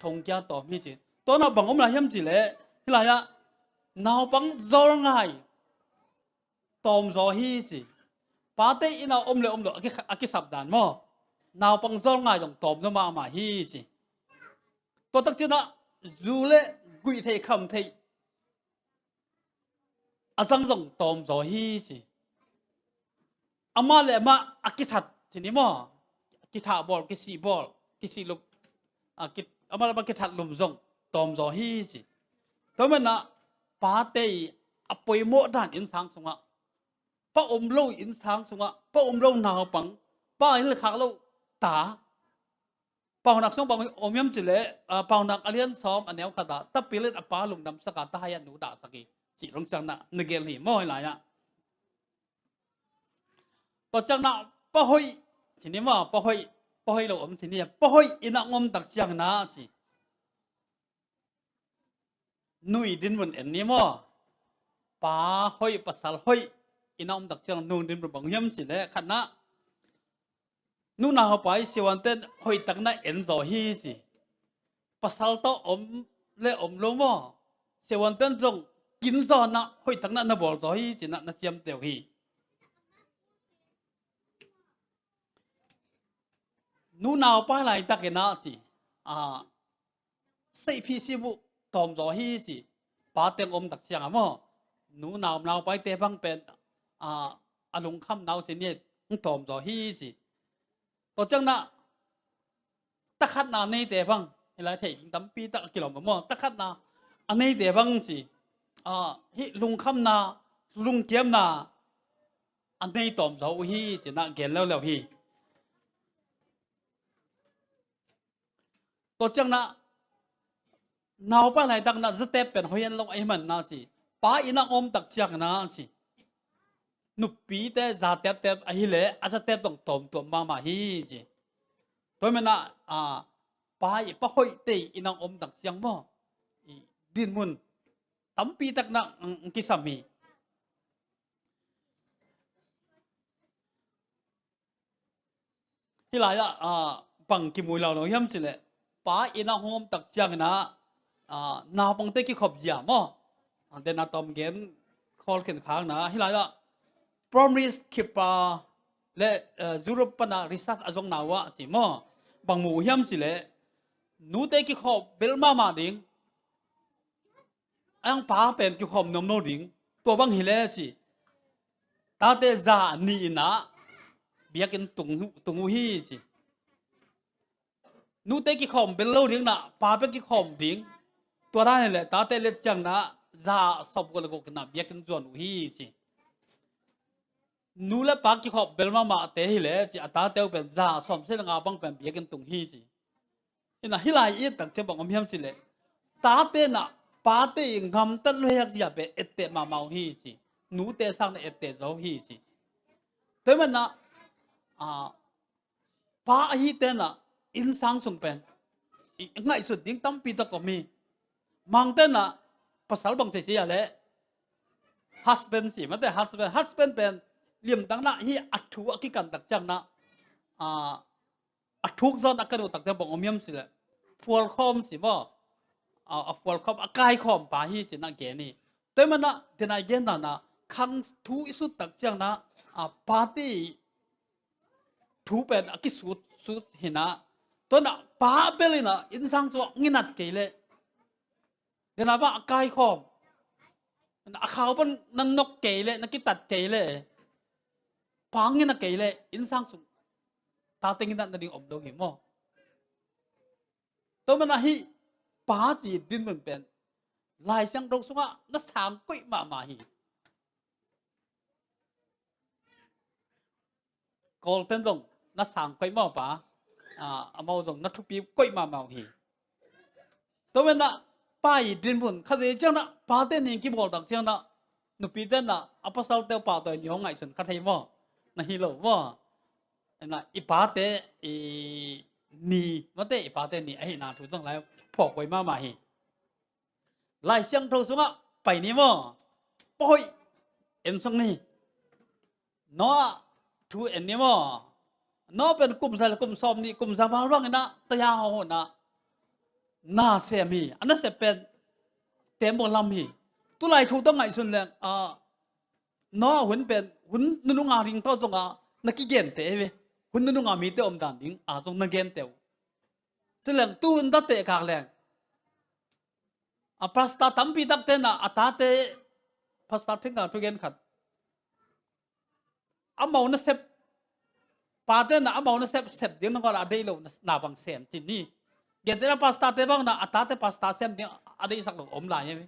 Thongkia tawm hi ci. Tua na bang om lai hiam cileh, hih lai-ah naupang zawlngai tawm zaw hi ci. Pate inn ah om le om lo a ki, a kisap dan maw, naupang zawlngai zong tawm zaw mahmah hi ci. Tua tak ciang na zu le guih theih kham theih a zang zong tawm zaw hi ci. Amah le amah a kithat ci ni maw, kithah bawl, kisih bawl, kisih lup, a, ki, amah le amah kithat lum zong tawm zaw hi ci. Tua manin ah pate a poimawh dan innsang sungah, pa om lo innsang sungah pa om lo naupang, pa hilhkhak lo ta, Paunak sung bang om hiam cileh, ah, Paunak a lian sawm a neu khat ah, tapil in a pa lungdamsak a, tahai ah nu dahsak hi, cih dong ciang na na gelh hi maw hih lai-ah. Tua ciang na pa hoih ci ni maw, pa hoih, pa hoih lo om ci ni, pa hoih inn ah om tak ciang na ci. Nui dinmun en ni maw. Pa hoih, pasal hoih inn ah om tak ciang nu dinmun bang hiam cileh, khatna, nunau pa i siavuante'n hoih tak na en zaw hi ci. Pasal tawh om le om lo maw, siavuante'n zong kin zaw na hoih tak na na bawl zaw hi ci-in na ciamteh uh hi. Nunau pa i laitak in ah ci, a, seihphih sih buh tawm zaw hi ci. Pa teng om tak ciang a maw, nunau naupaite bang pen, a, a lungkhamna uh ci ni, hong tawm zaw hi ci. Tua ciang na takhatna neite bang, hih lai thei ding tampi tak a kilawm a maw, takhatna a neite bang ci, a, hih lungkhamna, lungkiamna a nei tawm zaw uh hi ci-in na gen leuleu hi. Tua ciang na naupa laitak na zatep pen hoih en lo ahih man na ci, pa inn ah om tak ciang na ci, nupite zateptep ahih leh a zatep dong tawmtuam mahmah hi ci. Tua manin ah, a, pa i, pa hoihte inn ah om tak ciang maw, i, dinmun tampi tak na, mm, kisam hi. Hih lai-ah, ah, bang kimu lo lo hiam cih leh, pa inn ah hong om tak ciangin ah, ah, naupangte kikhop zia maw? Ah, den a tom gen khawl khin khak na, hih lai-ah Promise Keeper le, eh, Europe pan a research a zong na uh ah ci maw? Bang mu uh hiam cih leh, nute kikhop bel mahmah ding, a hang pa pen kikhawm nuam lo ding. Tua bang hi leh ci, tate za ni in ah biakinn tung, tung uh hi ci. Nute kikhawm bel lo ding na, pa bek kikhawm ding. Tua dan hi leh tate let ciang na, za sawmguk le guk in ah biakinn zuan uh hi ci. Nu le pa kikhop bel mahmahte hi leh ci, a tate uh pen za sawmsagih le nga bang pen biakinn tung hi ci. Ina hih lai i et tak ciang bang om hiam cih leh, tate na pate i gamtat luhek zia pen etteh mahmah uh hi ci. Nute sang na etteh zo hi ci. Tua hi man na, ah, pa ahite na innsang sung pen i ngaihsut ding tampi tak om hi. Mangte na pasal bang ci ci a leh husband ci mate, husband, husband pen limtang na hih a thu a kikan tak ciang na, ah, a thuk zawn a kan uh tak ciang bang om hiam cih leh, phualkhawm ci maw? Ah, a phualkhawm, a kaikhawm pa hi ci na gen hi. Tua hi man na, den a i gen na na, khang thu i sut tak ciang na, ah, pate thu pen a kisut, sut hi na. Tua na pa bel in ah innsang sung ah nginat kei leh, den a bang a kaikhawm, a khau pan na nok kei leh, na kitat kei leh, pa nginat kei leh, innsang sung tate nginat nading om lo hi maw? Tua man a hih pa ci dinmun pen Lai Siangtho sungah na sang koih mahmah hi. Kawlten zong na sang koih mawh pa, ah, amau zong na thupi koih mahmah uh hi. Tua man na pa i dinmun khat vei ciang na, pate ni kibawl tak ciang na, nupite na a pasalte uh pahtawi ni hong ngaihsun kha thei maw? Na hi lo maw? Na i pate i ni, mate i pate ni ahihna thu zong lai phawk koih mahmah hi. Lai Siangtho sungah pai ni maw? Pahoih en sung ni. Noah thu en ni maw? Noah pen kum za le kum sawm nih, kum za val bangin ah taya hong hun ah na sem hi. A nasep pen tembaw lam hi. Tulai thu tawh ngaihsun leng, ah, Noah hun pen hun nunung a ring tawh zong a na kigente hi ve. Hun nunung a mite om dan ding a zong na gente uh. Ci leng tu hun tate kak leng, a pastor tampi takte na a tate, pastor thingkang thugen khat, amau nasep, pate na amau nasep sep ding nangawn a deih lo na, na bang sem cin ni. Gente na pastor te bang na a tate pastor sem ding a deihsak lo om lai hi.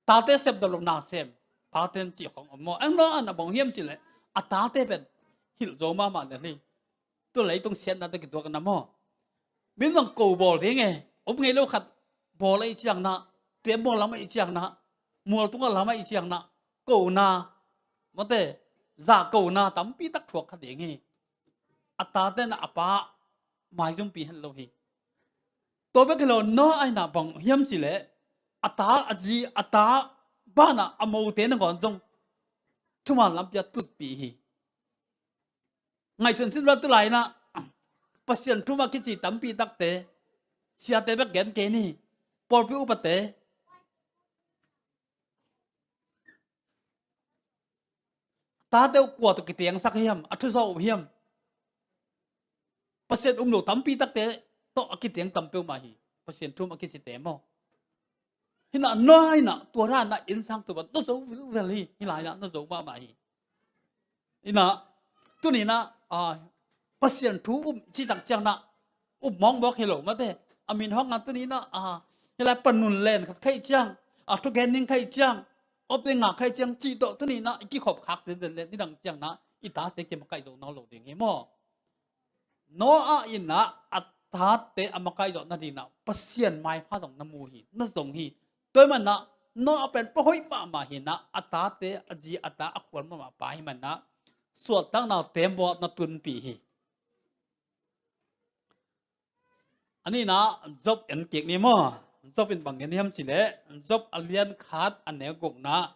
Tate sep dawh lo na sem, pate cih khong om maw? Eng lo a na bang hiam cih leh a tate pen hilh zo mahmah lel hi. Tu leitung siatna tawh kituak na maw? Min zong ko bawl ding e, om ngei lo khat bawl a i ciang na, tembaw lam a i ciang na, mual tungah lam a i ciang na, kona, mate, zah kona tampi tak thuak kha ding hi. A tate na a pa maizumpi hen lo hi. Tua bek hi lo, Noah a inn ah bang hiam cih leh a ta, a zi, a ta banah a mote nangawn zong thuman lampi a tutpih hi. Ngaihsun sin vat tu lai-in ah Pasian thu mah kici tampi takte, siate bek gen kei ni, pawlpi upate, tate uh kua tawh kitengsak hiam, a thuzawh uh hiam? Pasian um lo tampi takte tawh a kiteng tam peuhmah hi. Pasian thu mah kicite maw? Hi na, Noah in ah tua dan ah innsang tup ah na zo vilvel hi, hih lai-ah na zo mahmah hi. Hi na, tuni-in ah, ah, Pasian thu um cih tak ciang na, um mawkmawk hi lo mate. A min hong a tuni-in ah, ah, hih lai panmun len khat kha i ciang, ah, thugen ning kha i ciang, update ngah kha i ciang cih tawh tuni-in ah i kikhop khak zenzen leh nidang ciang na i tate kimakaih zo nawn lo ding hi maw? Noah in ah a tate a makaih zawh nading ah Pasian maipha zong na mu hi, na zong hi. Tua ahih manin ah Noah pen pawlhoih mahmah hi-in ah a tate, a zi, a ta a khual mahmah pa ahih manin ah suahtakna tembaw na tunpih hi. A nihna Job en kik ni maw? Job in bang gen hiam cih leh, Job a lian khat a neu gukna,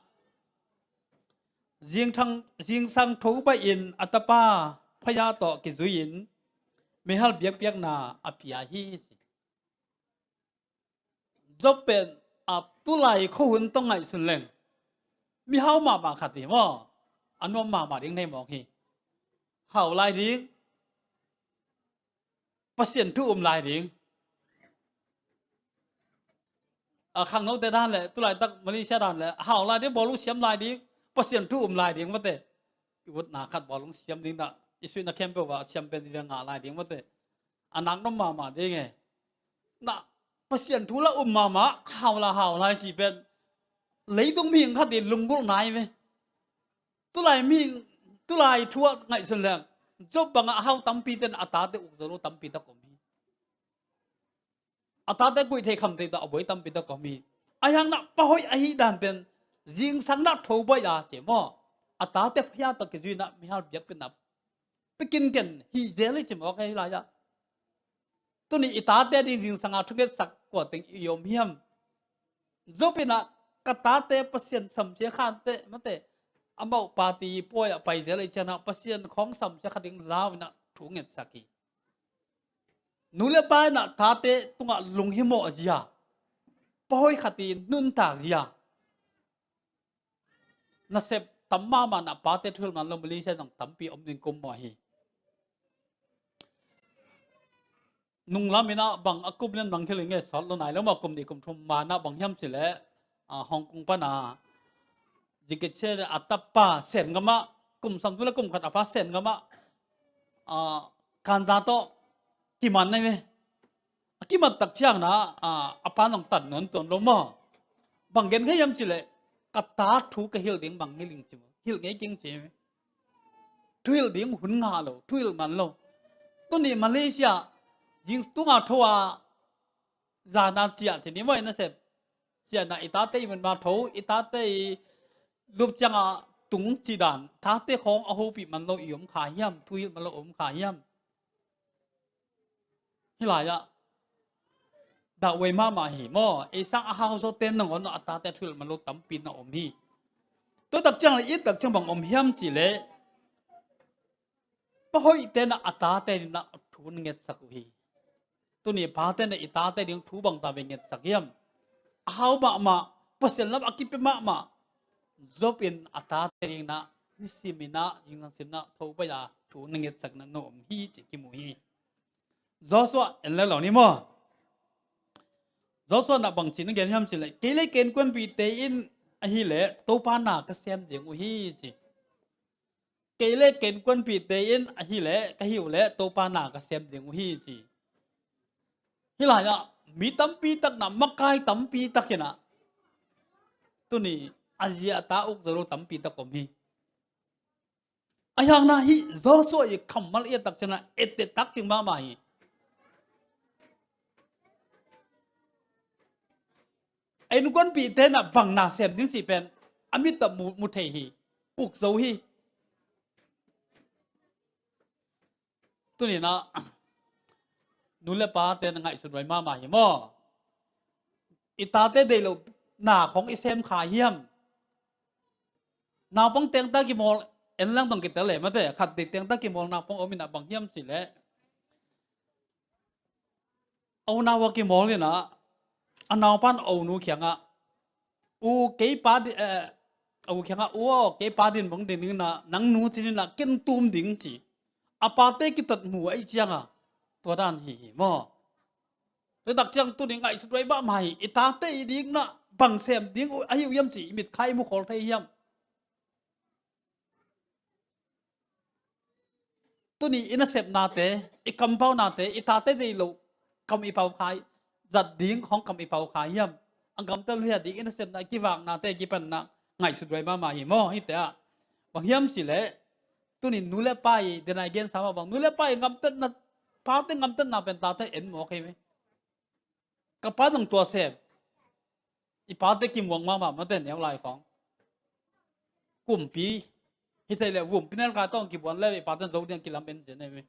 zingthang, zingsang tho baihin a tapa phaya tawh kizui-in mihal biakpiakna a pia hi ci. Job pen a tulai khuahun tawh ngaihsun leng mihau mahmah khat hi maw? A nuam mahmah ding nei mawk hi. Hau lai ding, Pasian thu um lai ding. A khangnote dan le tulaitak Malaysia dan le hau lai ding, bawlung siam lai ding, Pasian thu um lai ding mate. I utna khat bawlung siam ding dah, i suihna khempeuh ah siam pen ding ngah lai ding mate. A nak nuam mahmah ding e. Na Pasian thu la um mahmah, hau la hau lai ci pen leitung mihing khat in lunggulh nai ve. Tulai mihing, tulai thu ah ngaihsun leng Job bangah a hau tampi ten a tate uk zo lo tampi tak om hi. A tate kuih thei kham thei tawh a buai tampi tak om hi. A hiangna pahoih ahi dan pen zingsang na tho baih a ci maw? A tate phaya tawh kizuina mihal biakpiakna pekin ken hi zel hi ci maw ka hi lai ah. Tuni i tate ding zingsanga thungetsak kua teng i om hiam? Job in ah ka tate Pasian samsia kha teh mate, amau party pawi ah pai zel i ciangah Pasian khawng samsia kha ding lau in ah thu ngetsak hi. Nu le pa in ah tate tungah lunghimawh zia, pahoih khat in nuntak zia, nasep tam mahmah na pate thuhilh man lo Malaysia zong tampi om ding kum maw hi. Nunglam in ah bang a kum lian bang thil in nge sawt lo nai lo maw, kum nih kum thum man ah bang hiam cileh, ah, Hong Kong pan a zikit se a tapa Sen gam ah kum sam tu le kum khat a pa Sen gam ah, ah, kanza tawh kiman nai ve. A kimat tak ciang na, ah, a pa nong tan nawn tuan lo maw? Bang gen ngei hiam cileh ka ta thu ka hilh ding bang ngei ling ci maw? Hilh ngei king ci. Thuhilh ding hun ngah lo, thuhilh man lo. Tuni Malaysia zing tunga tho a zana ciah ci ni maw i nasep. Ciahna i tate i mun ma tho, i tate i lup cianga tung ci dan, tate khawng a hopih man lo i om kha hiam, thuhilh man lo om kha hiam? Hi lai ah dah uai mahmah hi maw? Ei sang a hau zawte nangawn a tate thuhilh man lo tampi na om hi. Tua tak ciang le it tak ciang bang om hiam cileh, pahoih tenah a tate dinah thu ngetsak uh hi. Tuni pa tenah i tate ding thu bangza ve ngetsak hiam? A hau mahmah, Pasian lam a kipia mahmah Job in a tate dinah nisim inah zingsang simnah tho baih a thu na ngetsakna na om hi ci kimu hi. Joshua en le lo ni maw? Joshua na bang ci na gen hiam cileh, kei le ka innkuanpihte in ahileh Topa na ka sem ding uh hi ci. Kei le ka innkuanpihte in ahileh ka hi uh leh Topa na ka sem ding uh hi ci. Hi lai ah mi tampi tak na makai tampi tak in ah tuni a zi a ta uk zo lo tampi tak om hi. A hiangna hih Joshua i kammal i a tak ciangin a etteh tak cing mahmah hi. A innkuanpihte na bang na sem ding cih pen a mit tawh mu, mu thei hi. Uk zo hi. Tuni na nu le pate na ngaihsut huai mahmah hi maw? I tate deih lo na khong i sem kha hiam? Naupang tengta kimawl en lang dong kitel le mate, khat deih tengta kimawl naupang om in ah bang hiam cih leh, a unau a kimawl in ah a naupan a unu kiangah, u kei pa di, eh, a u kiangah, u aw, kei pa din bang ding in ah nang nu cin in ah ken tum ding ci. A pate kitat mu ahih ciangah tua dan hi hi maw? Tua tak ciang tuni ngaihsut huai mahmah hi. I tate i ding na bang sem ding uh ahi uh hiam ci i mit kha i mu khawl thei hiam? Tuni i nasepnate, i kampaunate, i tate deih lo kam i pau kha, zat ding hong kam i pau kha hiam? A gamtat luhia ding i nasepna, i kivaknate kipanna ngaihsut huai mahmah hi maw? Hite ah bang hiam cih leh, tuni nu le pa i denai gensa mah bang, nu le pa i ngamtatna, pate ngamtatna pen tate en mawk hi ve. Ka pa nang tua sem. I pate kimuang mahmah mate neu lai khong. Kumpi hi thei leh vumpi nel kai tawng kibuan le i pate zo diang kilam en zen hi ve.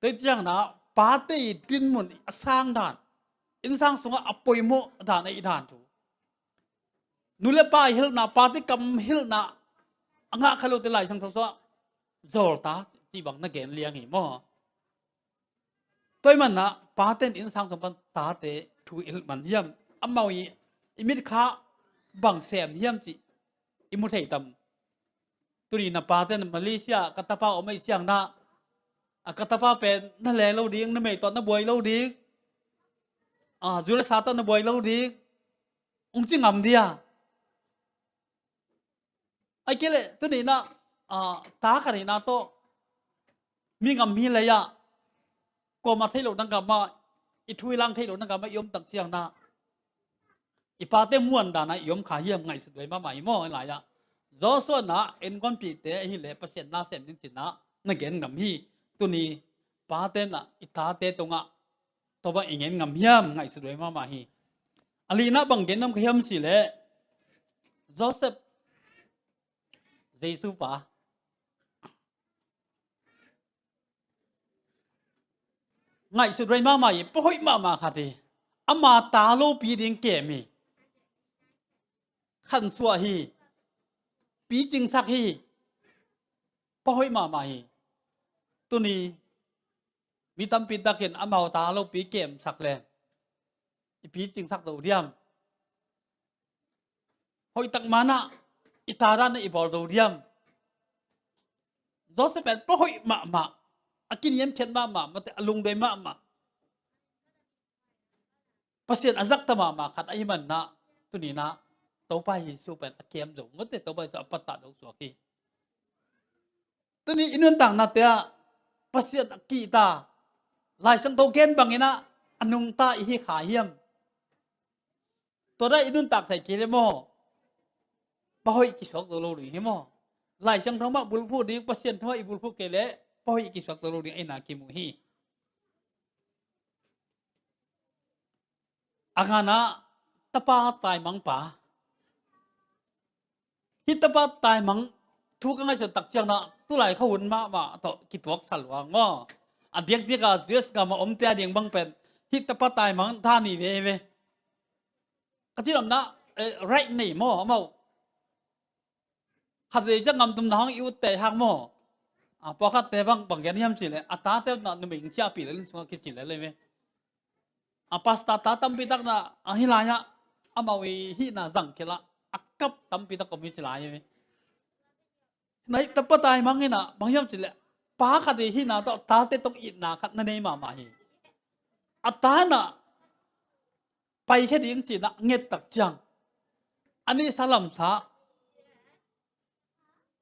Tei ciang na pate i dinmun a sang dan, innsang sungah a poimawh dan a i dan thu. Nu le pa i hilhna, pate kam hilhna a ngah kha lote Lai Siangtho sungah zawlta cih bang na gen liang hi maw? Tua ahih manin ah, pate'n innsang sung pan tate thu i hilh man hiam? Amau i, i mitkha bang sem hiam cih i mu thei tam? Tuni na pate'n Malaysia ka tapa om ahih ciangin ah, a ka tapa pen na le lo ding, numei tawh na buai lo ding, a, U S A tawh na buai lo ding, hong ci ngam dia? Ahih kei leh tuni na, a, ta khat hihna tawh mi ngam hi leh ah, kuamah theih loh na gamah, i thu i lang theih loh na gamah i om tak ciangin ah, i pate muan dan ah i om kha hiam? Ngaihsut huai mahmah hi maw. Hih lai-ah Joshua in ah innkuanpihte ahih leh Pasian na sem ding ci-in ah na gen ngam hi. Tuni pate'n ah i tate tungah tua bang i gen ngam hiam? Ngaihsut huai mahmah hi. A lina bang gen ngam ka hiam cih leh, Joseph, Jesu pa, ngaihsut huai mahmah hi, pua hoih mahmah khat hi. Ama ta lopi ding kem hi. Khansuah hi. Picingsak hi. Pua hoih mahmah hi. Tuni mi tampi takin amau ta lopi kemsak leh i picingsak zo diam? Hoihtak man ah i ta dan ah i bawl zo diam? Joseph pen pua hoih mahmah, a kiniamkhiat mahmah, mate, a lungdai mahmah, Pasian a zakta mahmah khat ahih manin ah, tuni na Topa Jesu pen a kem zo, mate, Topa Jesu a pattah zo suak hi. Tuni i nuntaknate ah Pasian a kihta, Lai Siangtho gen bangin ah a nungta i hi kha hiam? Tua dan i nuntak thei kei leh maw, pua hoih kisuak zo lo ding hi maw. Lai Siangtho mah bulphuh ding, Pasian thu mah i bulphuh kei leh pua hoih kisuak zo lo ding ahihna kimu hi. A ngana, tapa taimang pa. Hih tapa taimang thu ka ngaihsut tak ciangin ah, tulai kha hun mahmah tawh kituak sa lua maw. A diakdiak a U S gam a omte a ding bang pen hih tapa taimang tha ni veve. Ka cih lam na, eh, right nei maw, amau. Khat vei ciang ngamtumna hong i utte hang maw. A, pawlkhatte bang, bang gen hiam cih leh, a tate na numei ciahpih leh inn sungah kici lel hi ve. A, pastor ta tampi tak na, a, hih lai-ah amau i hihna zang khia a, a kap tampi tak om hi ci lai hi ve. Na hih tapa taimang in ah bang hiam cih leh, pa khat i hihna tawh tate tawh itna khat na nei mahmah hi. A ta in ah paikhia ding ci-in ah nget tak ciang, a neihsa lamsa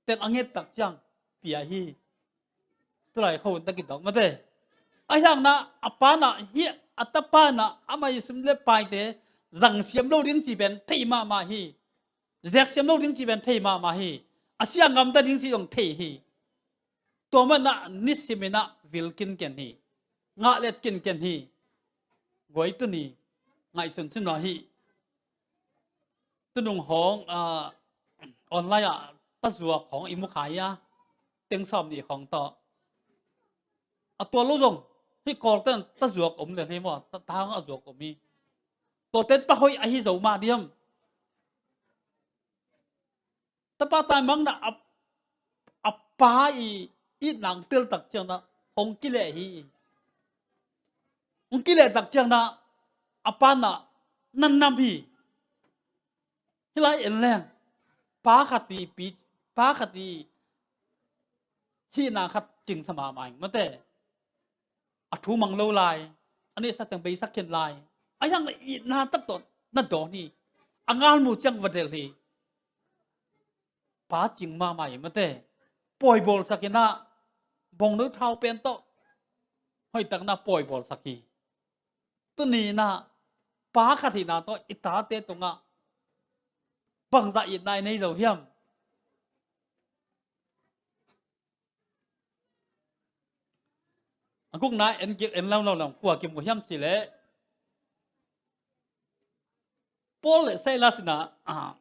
teng a nget tak ciang pia hi. Tulai kha hun tak i tawk, mate. Ahih hang na, a pa in ah, hih a tapa in ah, amah i sum le paite zang siam lo ding ci pen thei mahmah hi. Zek siam lo ding ci pen thei mahmah hi. A sia ngamta ding ci zong thei hi. Tua manin ah nisim in ah vil kinken hi. Ngah let kinken hi. Guai, tuni ngaihsun sin lo hi. Tunung hong, ah, online ah tazuak hong i mu kha a, teng sawm nih hong tawh. A tua lo zong, hih Kawlte'n tazuak om le hi maw, ta, ta hong a zuak om hi. Tuate ta hoih ahi zo mah diam? Tapa taimang na a, a pa i, i nang tel tak ciang na hong kileh hi. Hong kileh tak ciang na a pa na nan nam hi. Hih lai en leng, pa khat i pi, pa khat i hihna khat cingsa mahmah ing, mate. A thu mang lo lai, a neihsa teng beisak khin lai. Ahih hang na itna tak tawh na dawn hi. A ngal mu ciang va delh hi. Pa cing mahmah hi, mate. Pawi bawlsak in ah, bawngno thau pen tawh hoihtak in ah pawi bawlsak hi. Tuni in ah pa khat hihna tawh i tate tungah bangzah itna i nei zo hiam? A gukna en kik, en lam lo lam kua kimu hiam cih leh, Paul le Silas in ah, ah,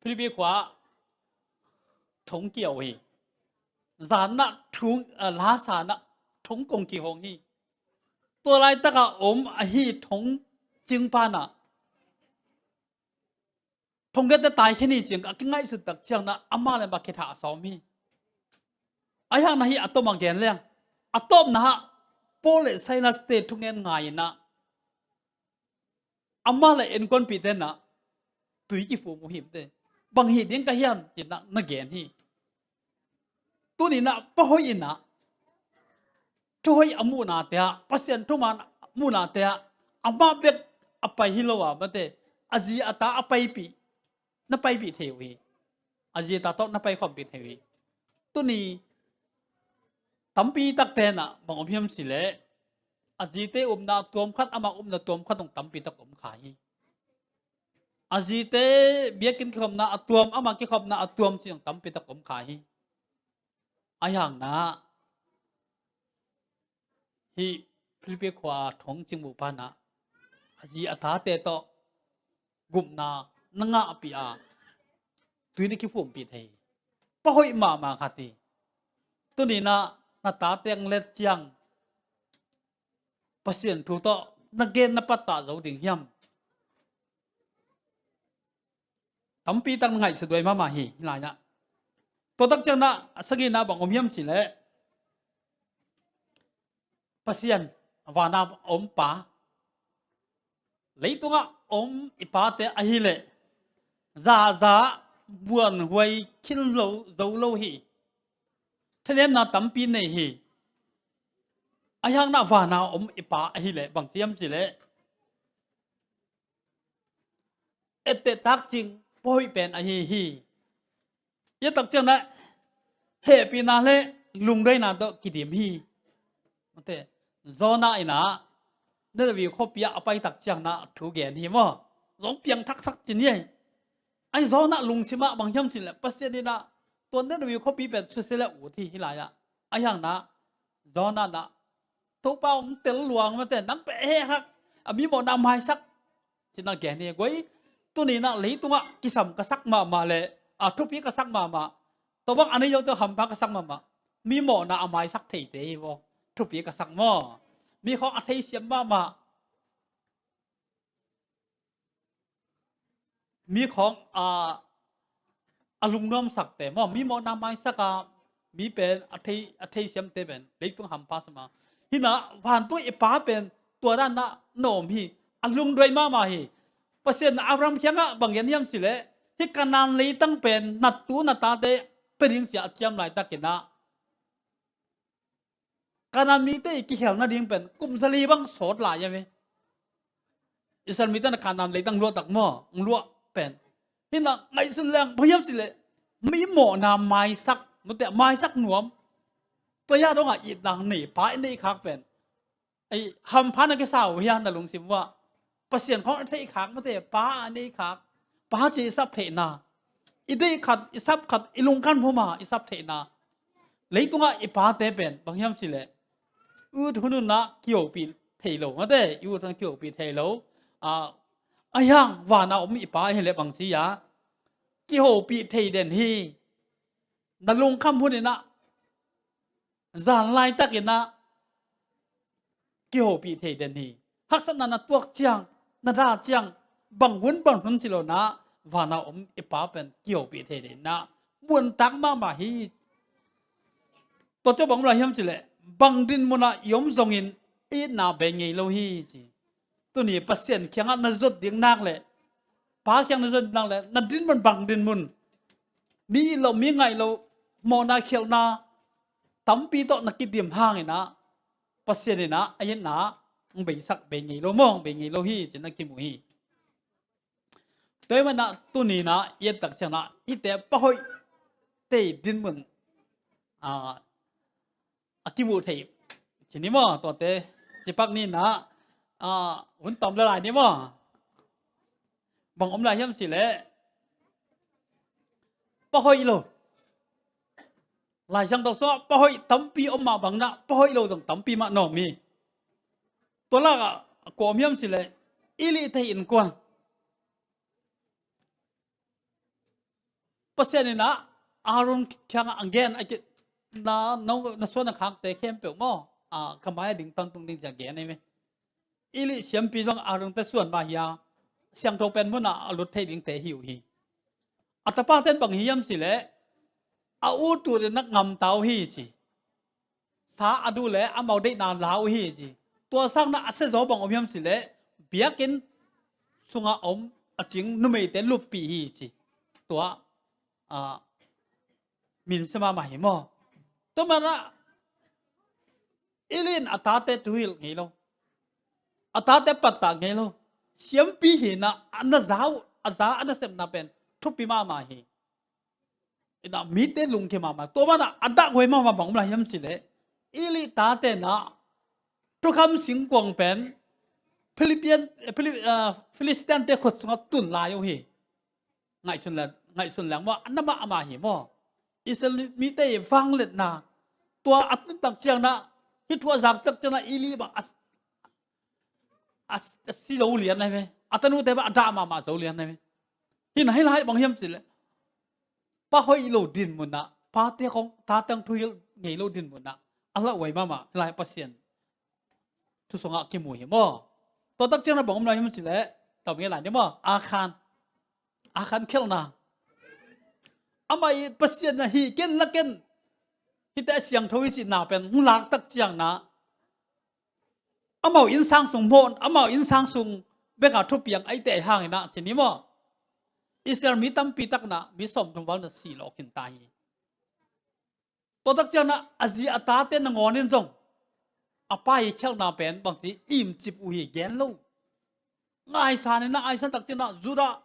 Philippi khua thong kiau hi. Zan ah thong, ah, la san ah thong kong kihong hi. Tua laitak a om ahi thong cingpa in ah, thong gete taikhia ni cing a kingaihsut tak ciang na, amah le amah khitha a sawm hi. Ahi hangin ah hih a tom a gen leng, a tawpna ah Paul le Silas te thungen ngai-in ah, amah le innkuanpihte in ah tui kiphum uh hi mate. Bang hih ding ka hiam ci-in ah na gen hi. Tuni-in ah pahoih in ah, thuhoih a muhnate ah, Pasian thuman a muhnate ah, amah bek a pai hi lo a mate, a zi a ta a paipih, na paipih thei uh hi. A zi a ta tawh na paikhawmpih thei uh hi. Tuni tampi takte in ah bang om hiam cih leh, a zite upna tuam khat, amah upna tuam khat zong tampi tak om kha hi. A zite biakinn kikhopna a tuam, amah kikhopna a tuam cih zong tampi tak om kha hi. Ahi hangin ah hih Philippi khua thong cingbuhpa in ah a zi a tate tawh gupna na ngahpih a, tui na kiphumpih thei hi. Pahoih mahmah khat hi. Tuni-in ah na tate hong let ciang Pasian thu tawh na gen na pattah zo ding hiam? Tampi tak na ngaihsut huai mahmah hi, hih lai-ah. Tua tak ciangin ah a sagihna bang om hiam cih leh, Pasian, vana om Pa, leitungah om i pate ahih leh, zaza muanhuai khin lo, zo lo hi. Thanemna tampi nei hi. Ahi hangin ah vana om i Pa ahih leh bang ci hiam cih leh, etteh takcing pahoih pen ahi hi. Hih tak ciangin ah hehpihna le lungdaina tawh kidim hi. Mate, Jonah in ah Nineveh khuapi ah a pai tak ciangin ah thu gen hi maw. Zong piangthaksak cin hi. Ahi, Jonah lungsim ah bang hiam cih leh, Pasian in ah tua Nineveh khuapi pen susia leh ut hi, hih lai-ah. Ahi hangin ah Jonah in ah, Topa hong tel lua ing mate, nang pen hehhak, a mi mawhna maisak, ci-in ah gen hi. Guai, tuni-in ah leitungah kisam ka sak mahmah leh, a, thupi ka sak mahmah. Tua bang a nei zote hampha ka sak mahmah. Mi mawhna a maisak theite hi vaw. Thupi ka sak maw. Mi khawng a theisiam mahmah. Mi khawng, a, a lungnuamsakte maw, mi mawhna maisak a, mi pen a thei, a theisiamte pen leitung hampha sam a. Hih in ah vantung i Pa pen tua dan-in ah na om hi. A lungduai mahmah hi. Pasian in Abraham kiangah bang gen hiam cih leh, hih Kanaan leitang pen na tu na tate pia ding ci-a a ciam laitakin ah, Kanaan mite i kikhel nading pen kum zali bang sawt lai a ve. Israel mite in Kanaan leitang luah tak maw, hong luah pen. Hih in ah ngaihsun leng bang hiam cih leh, mi mawhna maisak, mate, maisak nuam. Tua hi a dongah itna nei, Pa i neih khak pen, ei, hampha na kisa uh hia, na lungsim uh ah? Pasian khawng a theih khak mate, Pa a neih khak. Pa ci i sap theihna, i deih khat, i sap khat, i lungkham hun ah i sap theihna. Leitungah i pate pen bang hiam cih leh, ut hun hun ah kihopih thei lo mate, i ut hun ah kihopih thei lo. A, ahi hang vana om i Pa ahih leh bang ci a, kihopih thei den hi. Na lungkham hun in ah, zan laitakin ah kihopih thei den hi. Haksatna na tuak ciang, na dah ciang, bang hun bang hun ci lo-in ah, vana om i Pa pen kihopih thei den in ah, muantak mahmah hi. Tua ciang bang om lai hiam cih leh, bang dinmun ah i om zongin itna bei ngei lo hi ci. Tuni Pasian kiangah na zot ding nak leh, Pa kiang na zot ding nak leh, na dinmun bang dinmun, mi it loh, mi ngaih loh, mawhna khialhna tampi tawh na kidim hangin ah, Pasian in ah a itna hong beisak, bei ngei lo maw, hong bei ngei lo hi ci-in na kimu hi. Tua ahih manin ah tuni-in ah i et tak ciangin ah hihte pahoih thei dinmun, a, a kimuh thei ci ni maw, tuate cipak ni-in ah, a, hun tawm le lai ni maw. Bang om lai hiam cih leh, pahoih lo. Lai Siangtho sungah pahoih tampi om mah bangin ah, pahoih lo zong tampi mah na om hi. Tua lakah kua om hiam cih leh, Eli te innkuan. Pasian in ah Aaron kiangah a gen, a ki, na, na, na suan a khakte khempeuh maw, a, ka mai-ah ding, tantung ding ci-a gen ahi ve. Eli siampi zong Aaron te suan mah hi a, siangtho pen mun ah a lut thei dingte hi uh hi. A tapate'n bang hi hiam cih leh, a ut ut in ah ngamta uh hi ci. sa a duh le amau deihna la uh hi ci. Tua sangin a sia zaw bang om hiam cih leh biakinn sungah om a cing numeite luppih hi ci. Tua a, min sia mahmah hi maw? Tua manin Eli in a tate thuhilh ngei lo, a tate pattah ngei lo. Siampi hi-in a na za uh, a za a nasepna pen thupi mahmah hi. Inah mite lungkim mahmah. Tua manin a dahhuai mahmah bang om lai hiam cih leh Eli tate inah thukham singkuang pen Philippian, Philip, ah, Philistine-te khut sungah tun lai uh hi. Ngaihsun leng, ngaihsun leng maw, a na mahmah hi maw? Israel mite i vangliatna, tua a tun tak ciangin ah, hih thu a zak tak ciangin ah Eli bang a, a, a si lo lian ahi ve. A tanute bang a dah mahmah zo lian ahi ve. Hi-in ah hih lai bang hiam cih leh pa hoih lo dinmun ah, pate khawng, tate khawng thuhilh ngei lo dinmun ah a lauhuai mahmah, hih lai Pasian thu sungah kimu hi maw? Tua tak ciangin ah bang om lai hiam cih leh, tawm ngei lai ni maw? Akhan, Akhan khialhna. Amah i Pasian na hi ken la ken, hihte a siangtho hi cihna pen hong lak tak ciangin ah, amau innsang sung maw, amau innsang sung bek a thupiang ahih teh hangin ah ci ni maw? Israel mi tampi tak inah mi sawmthum val na si lawh khin ta hi. Tua tak ciangin ah a zi a tate nangawn in zong a pa i khialhna pen bangci imcip uh hi, gen lo. Ngaisan inah, aisan tak ciangin ah Judah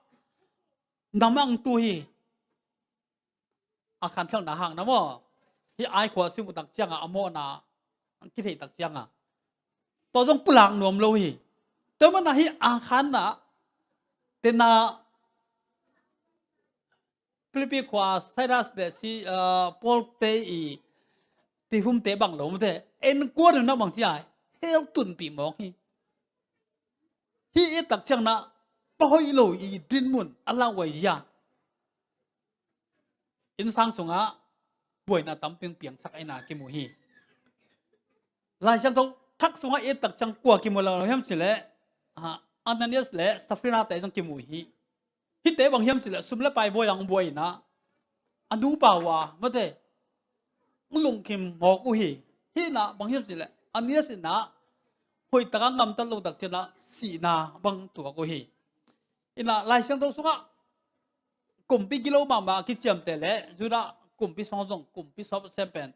nam ah hong tu hi. Akhan khialhna hang na maw? Hih Ai khua sim uh tak ciangin ah a mawhna hong kitheih tak ciangin ah tua zong pulak nuam lo hi. Tua manin ah hih Akhan inah tena Philippi khua Silas le si, ah, Paul-te i tihumte bang lo mate, en kuan inah bang ci ai, hell tunpih mawk hi. Hih i et tak ciangin ah pa hoih lo i dinmun a lauhuai hi a, innsang sungah buaina tampi piangsak ahihna kimu hi. Lai Siangtho Thak sungah i et tak ciang kua kimu lo hiam cih leh, ah, Ananias le Safira-te zong kimu hi. Hihte bang hiam cih leh sum le pai buai a hong buai inah, a nupa uh a mate, hong lungkim mawk uh hi. Hih inah bang hiam cih leh Ananias inah hoih tak a gamtat lo tak ciangin ah sihna bang tuak uh hi. Inah Lai Siangtho sungah kumpi gilo mahmah a kiciamteh le Judah kumpi sungah zong kumpi sawt sem pen,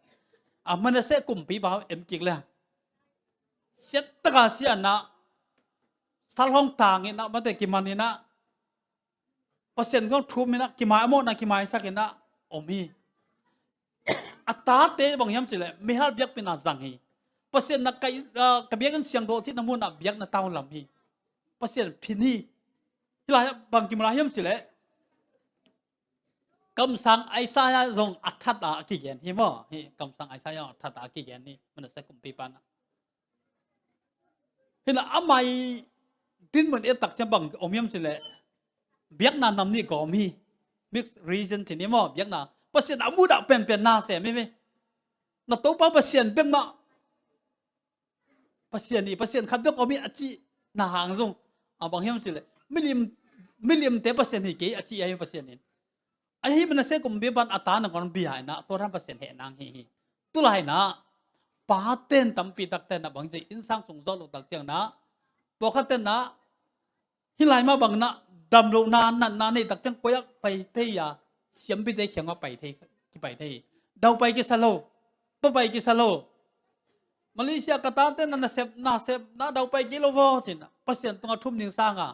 ah, Manasseh kumpipa en kik le, siat tak a si inah, sal hong tang inah, mate, kiman inah, Pasian gam thum inah kimai, a mawhna kimaisak inah om hi. A tate bang hiam cih leh meihal biakpiakna zang hi. Pasian na ka, ah, ka biakinn siangtho cihna munah biakna tau lam hi. Pasian phin hi. Hih lai bang kimu lai hiam cih leh, kamsang Isaiah zong a that a kigen hi maw? Hih kamsang Isaiah zong a that a kigen hi, Manasseh kumpipa inah. Hi inah amah i dinmun i et tak ciang bang om hiam cih leh, biakna nam nih gawm hi. Mixed religion ci ni maw, biakna, Pasian a mudah penpen na sem hi ve. Na Topa Pasian bek mah, Pasian hi, Pasian khat bek om hi a cihna hang zong, a bang hiam cih leh milim, milimte Pasian hi kei a ci ahi Pasian in. Ahi Manasseh kumpipa in a ta nangawn bia inah, tua dan Pasian heh nang hi hi. Tu lai inah pate'n tampi takte inah bang ci, innsang sung zawh loh tak ciangin ah, pawlkhatte inah hih lai mah bang inah damlohna, natna neih tak ciang koi ah pai thei a, siampite kiangah pai thei, kipai thei hi. Daupai kisa lo, papai kisa lo. Malaysia ka tate na nasep, nasepna daupai kei lo vaw ci inah Pasian tungah thum ding sangin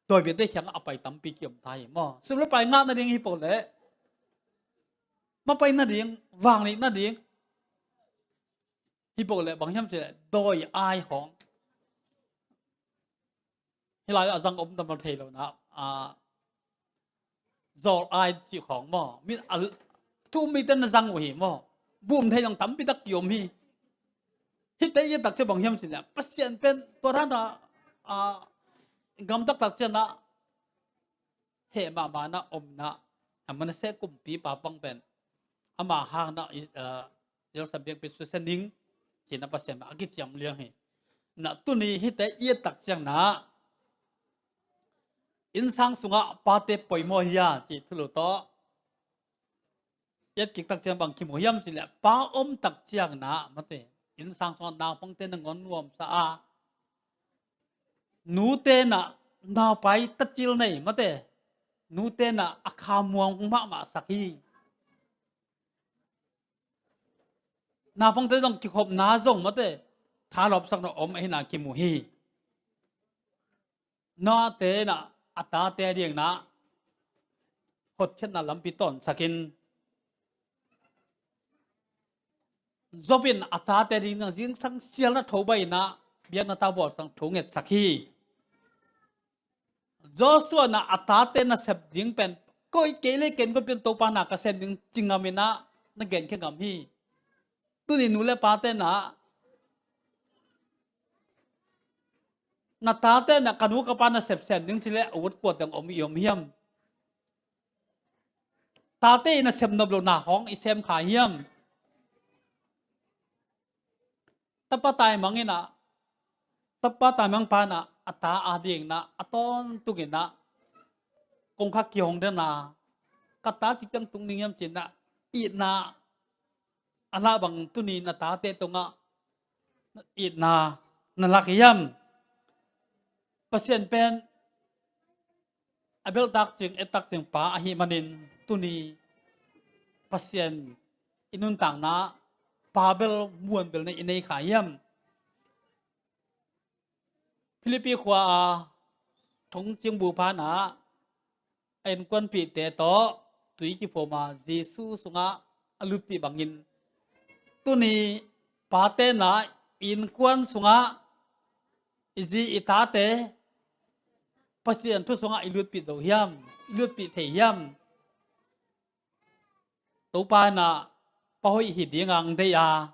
dawi biate kiangah a pai tampi kiom ta hi maw? Sum le pai ngah nading hi peuh leh, mapai nading, vang neih nading hi peuh leh, bang hiam cih leh dawi ai khawng. Hih lai-ah a zang om tam lo thei lo na, a, zawl ai cih khawng maw? Mi a, thu um mite na zang uh hi maw? Bum thei zong tampi tak kiom hi. Hihte i et tak ciang bang hiam cih leh, Pasian pen tua dan a, a, gam taktak ciang a heh mahmah na om na, a, Manasseh kumpipa bang pen ama hang na, i, a, Jerusalem biakpi susia ning ci-in a Pasian a kiciam liang hi. Na tuni hihte i et tak ciang na, innsang sungah pate poimawh hi a cih thulu tawh, i et kik tak ciang bang kimu hiam cih leh, pa om tak ciang na, mate, innsang sungah naupangte nangawn nuamsa a, nute na naupai tacil nei, mate, nute na a kha muang mahmah sak hi. Naupangte zong kikhopna zong, mate, thalawpsakna om ahihna kimu hi. Noah te na a tate a dingna hotkhiatna lampi tawnsakin, Job in a tate ding zingsang sialna tho baihna, biakna tau bawlsang tho ngetsak hi. Joshua na a tate nasep ding pen, koi kei le ken koi pen Topa na ka sem ding ci ngam in ah, na genkhia ngam hi. Tuni nu le pate na, na tate na ka nu ka pa nasep sem ding ci leh a ut kua teng om i om hiam? Tate i nasep nop lohna khawng i sem kha hiam? Tapa taimang in ah, tapa taimang pa in ah, a ta a dingna a tawntung in ah, kong kha kihong den a, ka ta cik ciang tung ding hiam ci in ah, itna a lah bang tuni na tate tungah itna na lak hiam? Pasian pen a belh takcing, et takcing pa ahih manin, tuni Pasian i nuntakna pa bel muan bel na i nei kha hiam? Philippi khua a thongcing bu pan ah a innkuanpihte tawh tui kiphum a Jesu sungah a lutpih bangin, tuni pate na innkuan sungah i zi i tate Pasian thu sungah i lutpih zo hiam, i lutpih thei hiam? Topa in ah pa hoih hi ding a hong deih a,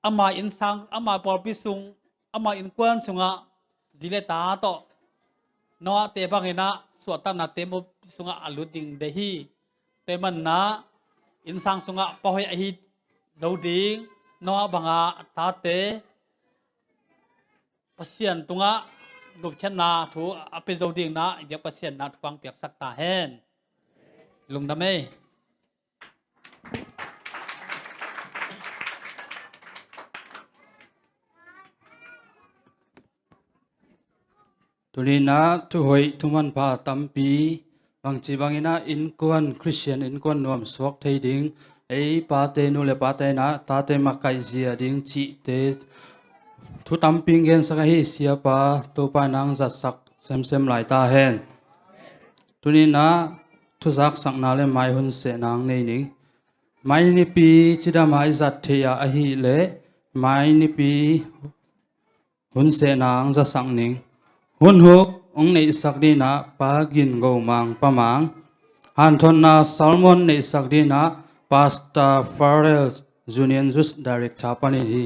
ama innsang, ama pawlpi sung, ama innkuan sungah zi le ta tawh, Noah te bangin ah suahtakna tembaw sungah a lut ding deih hi. Tua ahih manin ah innsang sungah pa hoih ahi zo ding, Noah banga a tate Pasian tungah gupkhiatna thu a pia zo dingin ah i biak Pasian in ah thupha piaksak ta hen. Lungdam ei. Tuni in ah thuhoih thumanpha tampi, bangci bangin ah innkuan, Khristian innkuan nuam suak thei ding, ei pate, nu le pate in ah tate makaih zia ding cihte thu tampi hong gensak ahi, siapa, Topa in ah hong zatsak semsem lai ta hen. Tuni in ah thuzaksakna le mai hun sehna hong nei ning. Mai nipi cidam a i zat theih a ahih leh mai nipi hun sehna hong zasak ning. Hun huk hong neihsak dingin ah Pa Gin Go Mang, Pa Mang. Hanthotna sermon neihsak dingin ah Pastor Farrell, Union Youth Director panin hi.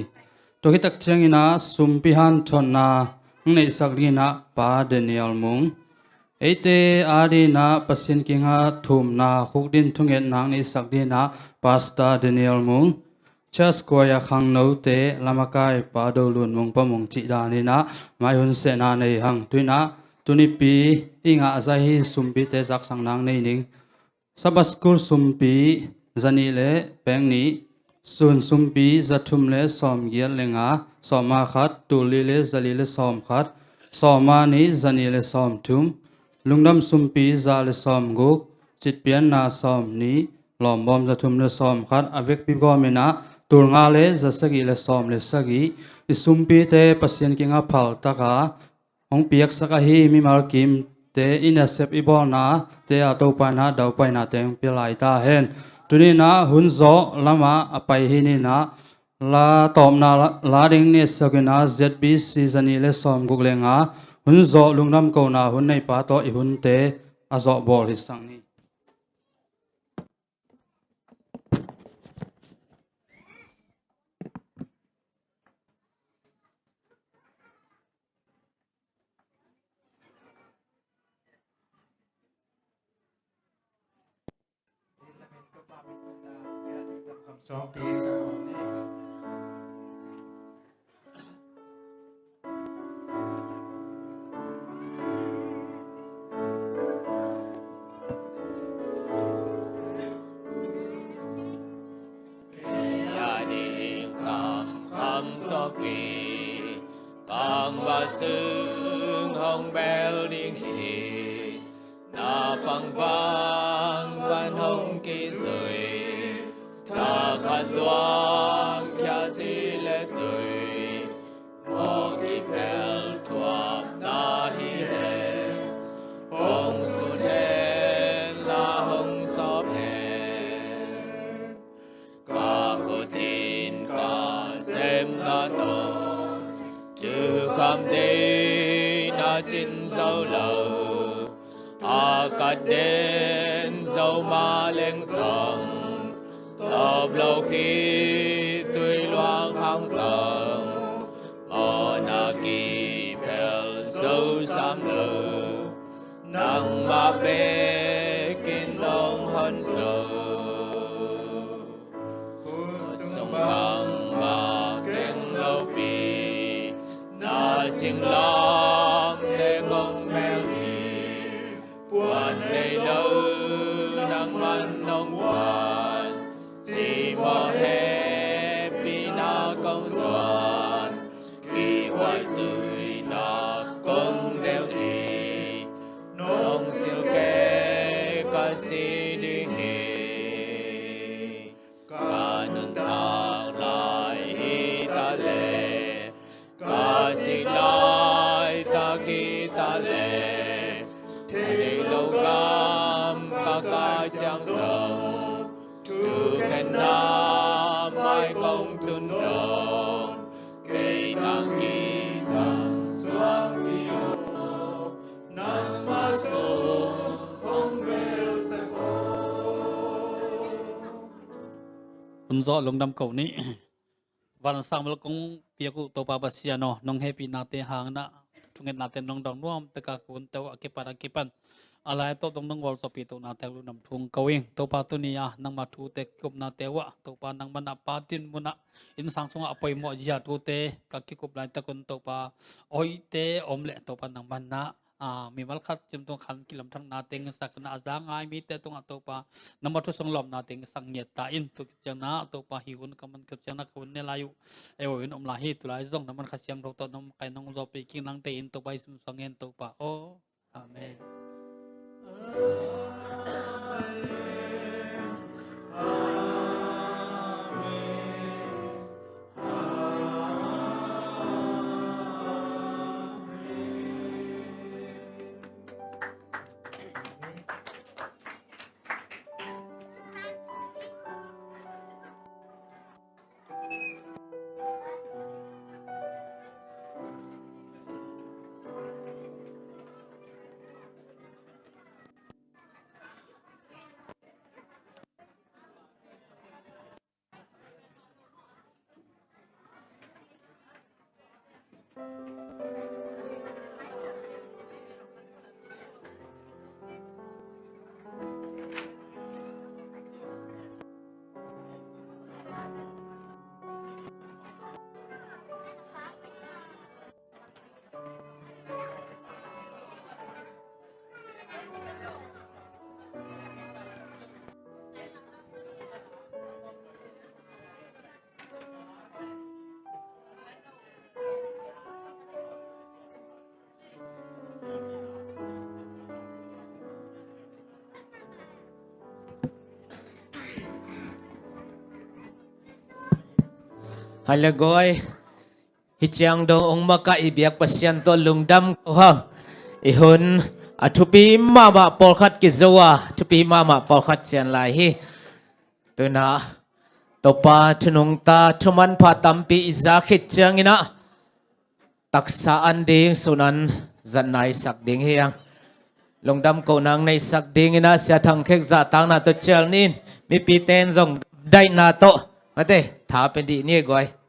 Tua khit tak ciangin ah sumpi hanthotna hong neihsak dingin ah Pa Daniel Mung. Eite a dingin ah Pasian kiangah thumna, khukdin thungetna hong neihsak dingin ah Pastor Daniel Mung. Church Choir khangnote lamakai Pa Do Lun Mung, Pa Mung cih danin ah mai hun sehna nei hang. Tuni in ah tunipi i ngah zah hi, sumpite zaksakna hong nei ning. Sabbath School sumpi za nih le pek nih, sun sumpi za thum le sawm giat le nga, sawm a khat, tul li le za li le sawm khat, sawm a nih, za nih le sawm thum, lungdam sumpi za le sawm guk, citpianna sawm nih, lawmbawm za thum le sawm khat, a vekpi gawmin ah tul nga le za sagih le sawm le sagih. I sumpite Pasian kiangah phaltak a hong piaksak ahi mimal kimte, i nasep i bawlnate ah Topa in ah daupainate hong pia lai ta hen. Tuni in ah hun zawh lamah a pai hi ni in ah, la tawpna la, la ding neihsak in ah Z B C za nih le sawm guk le nga, hun zawh lungdam kohna hun neipa tawh i hunte a zawh bawl hi sak ni. luang kia si le tui, mawh kiphel thuapna hi hen. Hong sut hen la hong sawp hen. Ka khutin ka semna tawh thukham deihna cin zo lo. A ka den zo mah leng zong tawp lo khitui luang hang zong mawhna kiphel zo sam lo. Nangmah bekin nong hon zo. Khut sung bangmah keng lopi na singlamteh kong melh hi. Puan nei lo nangman nong puan, cimawh hehpihna kong zuan, kihhuaituina kong delh hi. Nong silh kei ka si ding hi. Ka nuntak lai hi ta leh, ka sik laitak hi ta leh, theih lo gam ka kai ciang zong, thukhenna mai kong tun dong, kei tang kei tang suak hi aw. Nangmah sung kong belsak aw. Hun zawh lungdam ko ni. Van sang bel kong piak uh Topa Pasian aw, nong hehpihnate hangin ah thungetnate nong dong nuam tek a, ka hunte uh a kipan a kipan a lai tawh dong nong gualzawhpih tohnate uh lungdam thu ko ing. Topa tuni a nangma thute kikupnate uh ah Topa nangman ah patin mun ah innsang sungah a poimawh zia thute ka kikup laitak un Topa, a hoihte om leh Topa nangman ah a, mimal khat cimtung khan kilamthakna teng sak na a za ngai mite tungah Topa nangma thu sung lawpna teng sak ngiat ta in, tu khit ciang na Topa hi hun ka man khit ciang na ka hun ne lai uh, ei uh in om lai hi. Tu lai zong nangman Kha Siangtho tawh nong kai nong zawhpih kik nangte in Topa i sim suang hen Topa aw. Amen. Hallelujah. Hih ciang dong ong makaih i biak Pasian tawh lungdam ko hang. I hun a thupi mahmah pawlkhat kizo a, thupi mahmah pawlkhat cian lai hi. Tuna Topa thu nungta thu manpha tampi i za khit ciangin ah taksa an ding sun an zat naisak ding hi hang. Lungdam ko nang neisak dingin ah Sia Thang Khek zahtakna tawh cial nin, mipite in zong daihna tawh mate tha pe dih ni guai.